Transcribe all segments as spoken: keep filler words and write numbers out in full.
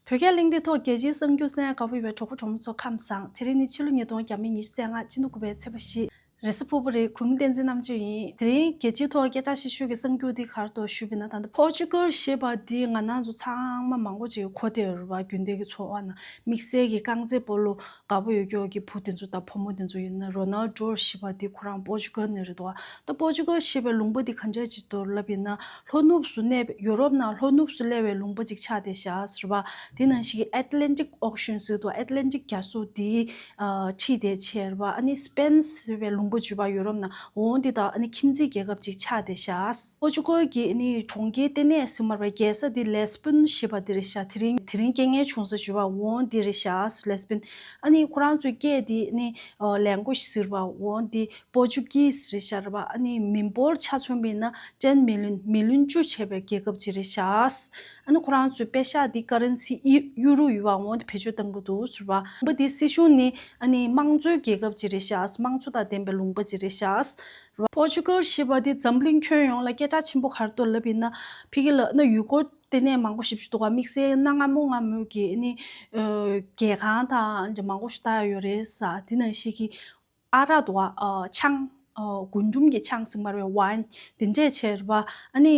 བོད་སྐད་གླེང་སྟེགས་ཐོག་རྒྱལ་སྤྱིའི་གསར་འགྱུར་གསན་ཡག་དགའ་པོ་ཡོད་པའི་གྲོགས་པོ་གྲོགས་མོ་ཚོ་ཁམས་བཟང་། དེ་རིང་ནི་ཕྱི་ལོ་ཉིས་སྟོང་ཉི་ཤུ་རྩ་ལྔ་སྤྱི་ཟླ་དགུ་པའི་ཚེས་པ་བཞི། རེས་གཟའ་ཕུར་བུ་རེད། གུས་མོ་བསྟན་འཛིན་རྣམ་དཔྱོད་ཡིན། དེ་རིང་རྒྱལ་སྤྱིའི་ཐོག་སྐད་གྲགས་ཆེ་ཤོས་ཀྱི་གསར་འགྱུར་འདི་ག་རེ་འདུག་ཞུས་པ་ཡིན་ན། ད་ལྟ་པོར་ཅུ་གལ་ཞེས་པ་འདི་ང་རང་ཚོ་ཚང་མ་མང་པོ་ཅིག་གོ་བསྡད་ཡོད་རེད་པ། རྒྱུན་ལྡན་གྱི་འཚོ་བ་ནང་དམིགས་བསལ་གྱི་རྐང་རྩེད་སྤོ་ལོ་དགའ་པོ་ཡོད་ཀྱོག་གི་བུ་དེ་ཚོ་དང་བུ་མོ་དེ་ཚོ་ཡིན་ན། རོ་ནལ་ཌོ་ཞེས་པ་འདི་ཁོ་རང་པོར་ཅུ་གལ་ནས་རེད་འདུག་པ། ད་པོར་ཅུ་གལ་ཞེས་པའི་ལུང་པ་འདི་ག་འདྲ་ཅིག་འདུག་ལབ་ཡིན་ན། ལྷོ་ནུབ་སུ་གནས་པའི་ཡུ་རོབ་ནང་ལྷོ་ནུབ་སུ་གནས་པའི་ལུང་པ་ཅིག་ཆགས་བསྡད་ཤག་ཟེར་བ། དེ་ནང་བཞིན་གྱི་ཨེཊ་ལན་ཊིག་ཨོ་ཤན་ཟེར་འདུག་ཨེཊ་ལན་ཊིག་རྒྱ་མཚོ་འདི་ཨ་འཁྲིས་བསྡད་བྱས་རེད་པ། ཨ་ནི་སི་པེན་ཟེར་བའི་ལུང་པ་བརྒྱུད་པ་ཡུ་རོབ་ནང་འོང་འདི་དང་། ཨ་ནི་ཁྱིམ་མཚེས་རྒྱལ་ཁབ་ཅིག་ཆགས་བསྡད་ཤག་པོར་ཅུ་གལ་གྱི་ཨ་ནི་གྲོང་ཁྱེར་ལྟེ་གནས་ཟེར་མ་རེད་པ། རྒྱལ་ས་འདི་ལེས་བོན་ཞེས་པ་འདི་རེད་ཤག་དེ་རིང་དེ་རིང་རྐྱེན་ངན་བྱུང་ས་བརྒྱུད་པ་འོང་འདི་རེད་ཤག་ལེས་བོན། ཨ་ནི་ཁོ་རང་ཚོའི་སྐད་འདི་ཨ་ནི་ཨ་ལེང་གུ་ཨེཇ་ཟེར་བ་འོང་འདི་པོར་ཅུ་གིས་རེད་ཤག་རེད་པ། ཨ་ནི་མི་འབོར་ཆ་མཚོན་པ་ཡིན་ན་ཊེན་མི་ལི་ཡོན། མི་ལི་ཡོན་བཅུ་བྱས་པའི་རྒྱལ་ཁབ་ཅིག་རེད་ཤག་ཨ་ནི་ཁོ་རང་ཚོའི་པེ་ཤག་འདི་ཀ་རན་སི་ཡུ་ཡུ་རོ་ཡོད་པ་འོང་འདི་བེད་སྤྱོད་གཏང་གི་འདུག་ཟེར་བ། ལུང་པ་འདི་སྲིད་གཞུང་ནི་ཨ་ནི་དམངས་གཙོའི་རྒྱལ་ཁབ་ཅིག་རེད་ཤག་དམངས་གཙོ་དང་ལྡན་པའི་ལུང་པ་ཅིག་རེད་ཤག་པོར་ཅུ་གལ་ཞེས་པ་འདི་འཛམ་གླིང་ཁྱོན་ཡོངས་ལ་སྐད་གྲགས་ཆེན་པོ་ག་རེ་འདུག་ལབ་ཡིན་ན། ཕ་གི་ལ་ཨ་ནི་ཡུལ་སྐོར་ལྟེ་གནས་མང་པོ་ཞེ་པོ་ཅིག་འདུག་པ། དམིགས་བསལ་གནའ་སྔ་མོ་སྔ་མོའི་གི་ཨ་ནི་ཨ་རྒྱལ་ཁང་དང་འདྲ་མང་པོ་ཞིག་བཏགས་ཡོད་རེད་ཟེར། དེ་ནང་བཞིན་གྱི་ཨ་རག་འདུག་པ། ཨ་ཆང་། ཨ་རྒུན་འབྲུམ་གྱི་ཆང་ཟེར་མ་རེད་པ། ཝའིན་དེ་འདྲས་བྱས་རེད་པ། ཨ་ནི་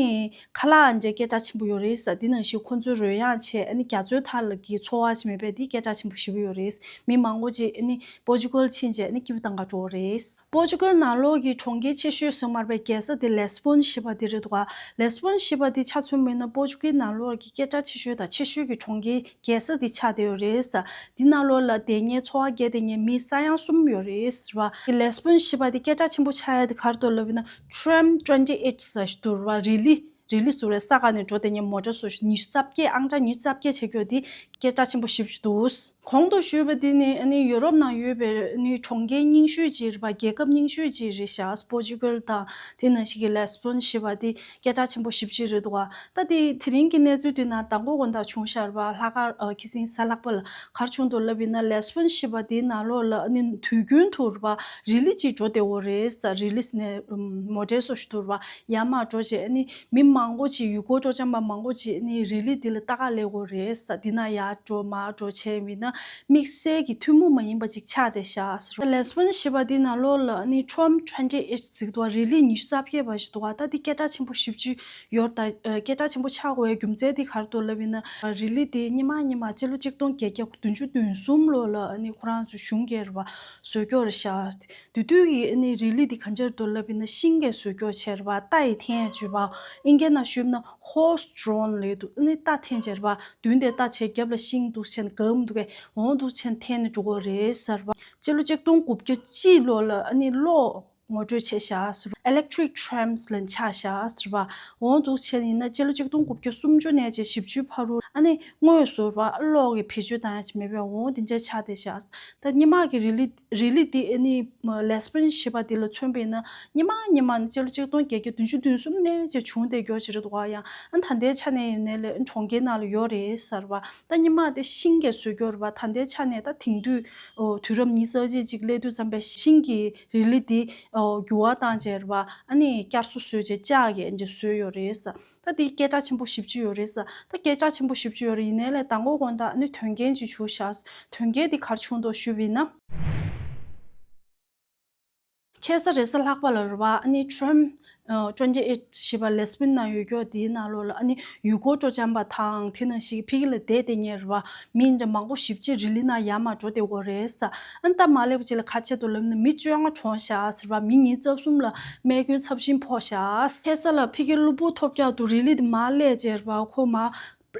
ཁ་ལག་འདྲ་སྐད་གྲགས་ཆེན་པོ་ཡོད་རེད་ཟེར། དེ་ནང་བཞིན་ཁོ་ཚོའི་རོལ་དབྱངས་བྱས། ཨ་ནི་རྒྱ་མཚོའི་མཐའ་ལ་གི་འཚོ་བ་ཞིག་མེད་པས་འདི་སྐད་གྲགས་ཆེན་པོ་ཞེ་པོ་ཡོད་རེད། མི་མང་པོ་ཅིག་ཨ་ནི་པོར་ཅུ་གལ་ཕྱིན་བྱས་ཨ་ནི་སྐྱིད་པོ་གཏོང་ག་འགྲོ་གི་རེད། པོར་ཅུ་གལ་ནང་ལོགས་ཀྱི་གྲོང་ཁྱེར་ཆེ་ཤོས་ཟེར་མ་རེད་པ། རྒྱལ་ས་དེ་ལེས་བོན་ཞེས་པ་དེ་རེད་འདུག་པ། ལེས་བོན་ཞེས་པ་དེ་ཆ་མཚོན་པ་ཡིན་ན་པོར་ཅུ་གལ་ནང་ལོགས་ཀྱི་སྐད་གྲགས་ཆེ་ཤོས་དང་ཆེ་ཤོས་ཀྱི་གྲོང་ཁྱེར་རྒྱལ་ས་དེ་ཆགས་བསྡད་ཡོད་རེད་ཟེར། དེ་ནང་ལོགས་ལ་བསྡད་མཁན་འཚོ་བ་སྐྱེལ་བསྡད་མཁན་མི་ས་ཡ་གསུམ་ཡོད་རེད་ཟེར་བ། དེ་ལེས་བོན་ཞེས་པ་དེ་སྐད་གྲགས་ཆེན་པོ་ཆགས་ཡ་དེ་ག་རེ་འདུག་ལབ་ཡིན་ན། ཊྲེམ་ཊུ་ཝེན་ཊི་ཨེཊ་ཟེར་ཞིག་འདུག་པ། རི་ལི། རི་ལི་ཟེར་བའི་ས་ག་ནས་འགྲོ་བསྡད་མཁན་མོ་ཊ་སོ་ཉི་ཤུ་རྩ་བརྒྱད། ཨང་གྲངས་ཉི་ཤུ་རྩ་བརྒྱད་བྱེད་རྒྱུ་དེ་སྐད་གྲགས་ཆེན་པོ་ཞེ་པོ་ཞིག་འདུག་གོང་དུ་ཞུས་པ་དེ་ནི་ཨ་ནི་ཡུ་རོབ་ནང་ཡོད་པའི་ཨ་ནི་གྲོང་ཁྱེར་རྙིང་ཤོས་ཅིག་རེད་པ། རྒྱལ་ཁབ་རྙིང་ཤོས་ཅིག་རེད་ཤག་པོར་ཅུ་གལ་དང་དེ་ནང་བཞིན་གྱི་ལེས་བོན་ཞེས་པ་དེ་སྐད་གྲགས་ཆེན་པོ་ཞེ་པོ་ཅིག་རེད་འདུག་པ། ད་དེ་དེ་རིང་གི་གནས་ཚུལ་དེ་ནང་མདང་དགོང་དགོང་དག་བྱུང་ཤག་རེད་པ། ལྷག་དཀར་ཨ་ཁ་སང་གཟའ་ལྷག་པ་ལ་ག་རེ་བྱུང་འདུག་ལབ་ཡིན་ན། ལེས་བོན་ཞེས་པ་དེའི་ནང་ལོགས་ལ་ཨ་ནི་དུས་རྒྱུན་དུ་རེད་པ། རི་ལི་ཅིག་འགྲོ་བསྡད་ཡོད་རེད་ཟེར། རི་ལི་ནས་མོ་ཊ་སོ་ཞིག་འདུག་པ། ཡར་མར་འགྲོ་བྱས་ཨ་ནི་མི་མང་པོ་ཅིག་ཡུལ་སྐོར་སྤྲོ་འཆམ་པ་མང་པོ་ཅིག་ཨ་ནི་རི་ལི་འདི་ལ་ལྟ་ག་སླེབས་ཡོད་རེད་ཟེར། འདི་ན་ཡར་འགྲོ་མར་འགྲོ་བྱས་མིན་ན་དམིགས་བསལ་གྱི་ཐུན་མོང་མ་ཡིན་པ་ཅིག་ཆགས་བསྡད་ཤག་ཟེར། ལེས་བོན་ཞེས་པ་འདི་ནང་ལོགས་ལ་ཨ་ནི་ཊྲེམ་ཊུ་ཝེན་ཊི་ཨེཊ་ཟེར་གྱི་འདུག་པ། རི་ལི་ཉི་ཤུ་རྩ་བརྒྱད་པ་ཞིག་འདུག་པ། ད་འདི་སྐད་གྲགས་ཆེན་པོ་ཞེ་པོ་ཅིག་ཡོད། ད་ཨ་སྐད་གྲགས་ཆེན་པོ་ཆགས་དགོས་པའི་རྒྱུ་མཚན་འདི་ག་རེ་འདུག་ལབ་ཡིན་ན། རི་ལི་འདི་སྔོན་མ་སྔོན་མ་སྤྱི་ལོ་ཆིག་སྟོང་བརྒྱད་བརྒྱ་བདུན་ཅུ་དོན་གསུམ་ལོ་ལ་ཨ་ནི་ཁོ་རང་ཚོ་གཞུང་གིས་རེད་པ། བཟོས་ཀྱོག་རེད་ཤག་དེ་དུས་ཀྱི་ཨ་ནི་རི་ལི་འདི་ག་འདྲ་འདུག་ལབ་ཡིན་ན། ཤིང་གིས་བཟོས་ཀྱོག་བྱས་རེད་པ། རྟ་ཡིས་འཐེན་ཡ་བྱས་པ། ཨིན་སྐད་ནང་ཞུས་ན་ཧོར་སི་ཌོན་ལབ་འདུག་ཨ་ནི་རྟ་འཐེན་བྱས་རེད་པ། མདུན་དེ་རྟ་བྱས། རྒྱབ་ལ་ཤིང་འདུག་བྱས་ནས་སྒམ་འདུག་གས། འོང་འདུག་བྱས་ནས་འཐེན་ནས་འགྲོ་གི་རེད་ཟེར་བ། སྤྱི་ལོ་ཆིག་སྟོང་དགུ་བརྒྱ་གཅིག་ལོ་ལ་ཨ་ནི་གློག་ངོ་སྤྲོད་བྱས་ཤག་ཟེར་བ། ཨི་ལེག་ཊི་རིག་ཊྲེམ་ལབ་ཆགས་ཤག་ཟེར་བ། འོང་འདུག་བྱས་ཡིན་ན་སྤྱི་ལོ་ཆིག་སྟོང་དགུ་བརྒྱ་སུམ་ཅུ་ནས་བྱས་བཞི་བཅུའི་བར་དུ་ཨ་ནི་དངོས་སུ་རེད་པ། གློག་གི་བེད་སྤྱོད་བཏང་ཡ་ཅིག་མེད་པས། འོང་དེ་འདྲ་ཆགས་བསྡད་ཤག་ད་སྔོན་མ་གི་རི་ལི་རི་ལི་འདི་ཨ་ནི་ལེས་བོན་ཞེས་པ་འདི་ལ་མཚོན་པ་ཡིན་ན། སྔོན་མ་སྔོན་མ་ནི་སྤྱི་ལོ་ཆིག་སྟོང་བརྒྱད་བརྒྱ་བདུན་ཅུ་དོན་གསུམ་ནས་བྱས་བྱུང་བསྡད་ཀྱོག་ཅིག་རེད་འདུག་ག་ཡང་ཨ་ད་ལྟའི་ཆ་ནས་ཡིན་ནའི་ལས་གྲོང་ཁྱེར་ནང་ལ་ཡོད་རེད་ཟེར་བ། ད་སྔོན་མ་དེ་ཤིང་གིས་བཟོས་ཀྱོག་རེད་པ། ད་ལྟའི་ཆ་ནས་ད་དེང་དུས་ཨོ་དུས་རབས་ཉི་ཤུ་རྩ་གཅིག་ཅིག་སླེབས་དུས་ཙམ་པའི་ཤིང་གི་རི་ལི་འདི་ཨོ་འགྱུར་བ་བཏང་བྱས་རེད་པ། ཨ་ནི་བསྐྱར་གསོ་བཟོས་བྱས་ལྕགས་ཀྱིས་འདི་བཟོས་ཡོད་རེད་ཟེར། ད་འདི་སྐད་གྲགས་ཆེན་པོ་ཞེ་པོ་ཅིག་ཡོད་རེད་ཟེར། ད་སྐད་གྲགས་ཆེན་པོ་ཞེ་པོ་ཅིག་ཡོད་རེད། ཡིན་ནའི་ལས་མདང་དགོང་དགོང་དག་ཨ་ནི་དོན་རྐྱེན་ཅིག་བྱུང་ཤག་དོན་རྐྱེན་འདི་ག་རེ་བྱུང་འདུག་ཞུས་པ་ཡིན་ན། ཁ་སང་རེས་གཟའ་ལྷག་པ་ལ་རེད་པ། ཨ་ནི་ཊྲེམ་ཨ་ཊུ་ཝེན་ཊི་ཨེཊ་ཞེས་པ་ལེས་བོན་ནང་ཡོད་ཀྱོག་དེའི་ནང་ལོགས་ལ་ཨ་ནི་ཡུལ་སྐོར་སྤྲོ་འཆམ་པ་དང་། དེ་ནང་བཞིན་ཕ་གི་ལ་བསྡད་བསྡད་མཁན་རེད་པ། མི་འདྲ་མང་པོ་ཞེ་པོ་ཅིག་རི་ལི་ནང་ཡར་མར་འགྲོ་བསྡད་ཀྱོག་རེད་ཟེར། ཨ་ནི་ད་མ་སླེབས་པ་ཅིག་ལ་ག་རེ་བྱས་འདུག་ལབ་ན། མི་བཅོ་ལྔ་གྲོངས་ཤག་ཟེར་བ། མི་ཉིས་རྩ་གསུམ་ལ་རྨས་སྐྱོན་ཚབས་ཆེན་ཕོག་ཤག་ཁ་སང་ལ་ཕ་གིར་གློ་བུར་ཐོལ་རྒྱག་ཏུ་རི་ལི་དེ་མར་སླེབས་བྱས་རེད་པ། ཁོ་མར་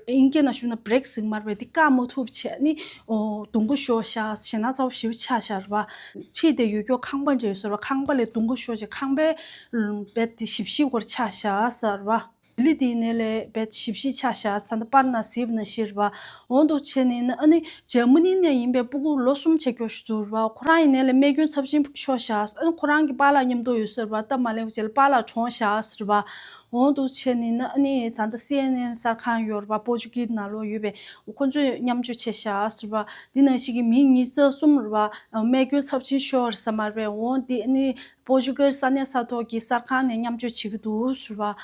ཨིན་སྐད་ནང་ཞུས་ན་བྷི་རེག་ཟེར་གྱི་མ་རེད་པས། འདི་བཀག་མ་ཐུབ་བྱས་ནི་ཨོ་སྡུག་པོ་ཤོར་ཤག་ཞེད་སྣང་ཚ་པོ་ཞེ་པོ་ཆགས་ཤག་རེད་པ། ཁྲིད་དེ་ཡོད་ཀྱོག་ཁང་པ་འདྲ་ཡོད་ས་རེད་པ། ཁང་པ་ལ་སྡུག་པོ་ཤོར་བྱས་ཁང་པའི་རྦད་དེ་ཞིབ་བཤེར་སྐོར་ཆགས་ཤག་ཟེར་བ། རི་ལི་དེ་ནས་ལས་རྦད་ཞིབ་བཤེར་ཆགས་ཤག་ད་ལྟ་པར་ནང་གཟིགས་པ་ནང་བཞིན་རེད་པ། འོང་འདུག་བྱས་ནས་ཨ་ནི་འཇར་མ་ནི་ནས་ཡིན་པའི་སྤུ་གུ་ལོ་གསུམ་བྱེད་ཀྱོག་ཞིག་འདུག་རེད་པ། ཁོ་རང་ཡིན་ནའི་ལས་རྨས་སྐྱོན་ཚབས་ཆེན་ཤོར་ཤག་ཨ་ནི་ཁོ་རང་གི་པཱ་ལགས་མཉམ་དུ་ཡོད་ས་རེད་པ། ད་མ་སླེབས་པ་ཅིག་ལ་པཱ་ལགས་གྲོངས་ཤག་ཟེར་བ། འོང་འདུག་བྱས་ནས་ཨ་ནི་ད་ལྟ་སི་ཨེན་ཨེན་གསར་ཁང་ཡོད་རེད་པ། པོར་ཅུ་གིར་ནང་ལོགས་ཡོད་པའི་ཁོ་ཚོས་མཉམ་སྤྱོད་བྱས་ཤག་ཟེར་བ། འདི་ནང་བཞིན་གྱི་མི་ཉིས་རྩ་གསུམ་རེད་པ། རྨས་སྐྱོན་ཚབས་ཆེན་ཤོར་ཟེར་མ་རེད་པས། འོང་འདི་ཨ་ནི་པོར་ཅུ་གལ་ས་གནས་ས་ཐོག་གི་གསར་ཁང་ནས་མཉམ་སྤྱོད་བྱེད་ཀྱི་འདུག་ཟེར་བ།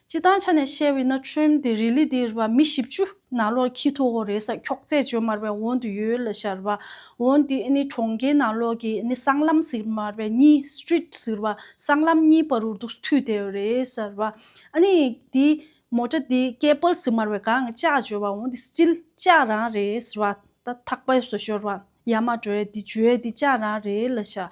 སྤྱིར་བཏང་ཆ་ནས་བཤད་པ་ཡིན་ན་ཁྲོམ་དེ་རི་ལི་དེ་རེད་པ། མི་བཞི་བཅུ་ནང་ལོགས་འཁྱིད་ཐུབ་ཀྱི་རེད་ཟེར། འཁྱོག་ཚད་བརྗོད་མ་རེད་པ། འོ་དེ་ཡོད་ལབ་ཤག་རེད་པ། འོ་དེ་ཨ་ནི་གྲོང་ཁྱེར་ནང་ལོགས་ཀྱི་ཨ་ནི་སྲང་ལམ་ཟེར་མ་རེད་པ། གཉིས་street་ཟེར་བ། སྲང་ལམ་གཉིས་བར་དུ་མཐུད་བསྡད་ཡོད་རེད་ཟེར་བ། ཨ་ནི་དེ་མོ་ཊ་དེ་cable་ཟེར་མ་རེད་པ། གང་ལྕགས་བརྗོད་པ། འོ་དེ་སྤྱིར་ལྕགས་རང་རེད་ཟེར་བ། ད་ཐག་པ་བཟོ་ཞོར་བ། ཡར་མར་འགྲོ་ཡ་འདི་འཇུ་ཡ་འདི་ལྕགས་རང་རེད་ལབ་ཤག་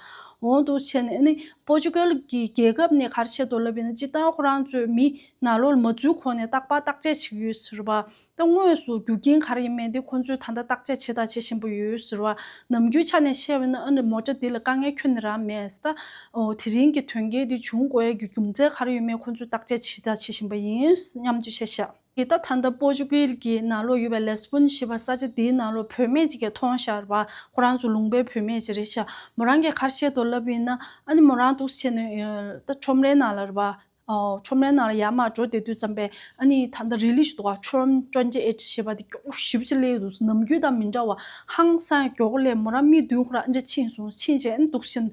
འོ་འདུག་བྱས་ནས་ཨ་ནི་པོར་ཅུ་གལ་གྱི་རྒྱལ་ཁབ་ནས་ག་རེ་བཤད་འདུག་ལབ་ཡིན་ན། སྤྱིར་བཏང་ཁོ་རང་ཚོའི་མི་ནང་ལོགས་ལ་མ་འཛུལ་གོང་ནས་རྟག་པར་བརྟག་དཔྱད་བྱེད་ཀྱི་ཡོད་ཟེར་བ། ད་དངོས་སུ་རྒྱུ་རྐྱེན་ག་རེ་ཡིན་མིན་དེ་ཁོ་ཚོས་ད་ལྟ་བརྟག་དཔྱད་བྱས་དང་བྱེད་བཞིན་པ་ཡོད་ཟེར་བ། ནམ་རྒྱུན་ཆ་ནས་བཤད་པ་ཡིན་ན་ཨ་ནི་མོ་ཊ་འདི་ལ་དཀའ་ངལ་ཁྱོན་ནས་རང་མེད། ད་འོ་དེ་རིང་གི་དོན་རྐྱེན་འདི་བྱུང་དགོས་ཡ་གི་རྒྱུ་མཚན་ག་རེ་ཡོད་མེད་ཁོ་ཚོས་བརྟག་དཔྱད་བྱས་དང་བྱེད་བཞིན་པ་ཡིན་སྙམ་བཅོས་བྱས་ཤག་གི་ད་ད་ལྟ་པོར་ཅུ་གལ་གྱི་ནང་ལོགས་ཡོད་པའི་ལེས་བོན་ཞེས་པ་ས་ཆ་དེའི་ནང་ལོགས་བུད་མེད་ཅིག་གིས་མཐོང་ཤག་རེད་པ། ཁོ་རང་ཚོ་ལུང་པའི་བུད་མེད་ཅིག་རེད་ཤག་མོ་རང་གིས་ག་རེ་བཤད་འདུག་ལབ་ཡིན་ན། ཨ་ནི་མོ་རང་འདུག་སེ་བྱས་ནས་ད་ཁྲོམ་རའི་ནང་ལ་རེད་པ། ཨོ། ཁྲོམ་རའི་ནང་ལ་ཡར་མར་འགྲོ་བསྡད་དུས་ཙམ་པས་ཨ་ནི་ད་ལྟ་རི་ལི་ཞིག་འདུག་ག Tram twenty eight་ཞེས་པ་དེ་མགྱོགས་པོ་ཞེ་པོ་ཅིག་སླེབས་འདུག་ནམ་རྒྱུན་དང་མི་འདྲ་བ། ཧང་སང་མགྱོགས་པོ་སླེབས། མོ་རང་མིག་མདུན་ཁོ་རང་ཨ་འདྲ་ཕྱིན་སོང་། ཕྱིན་བྱས་ཨ་ནི་འདུག་སེ་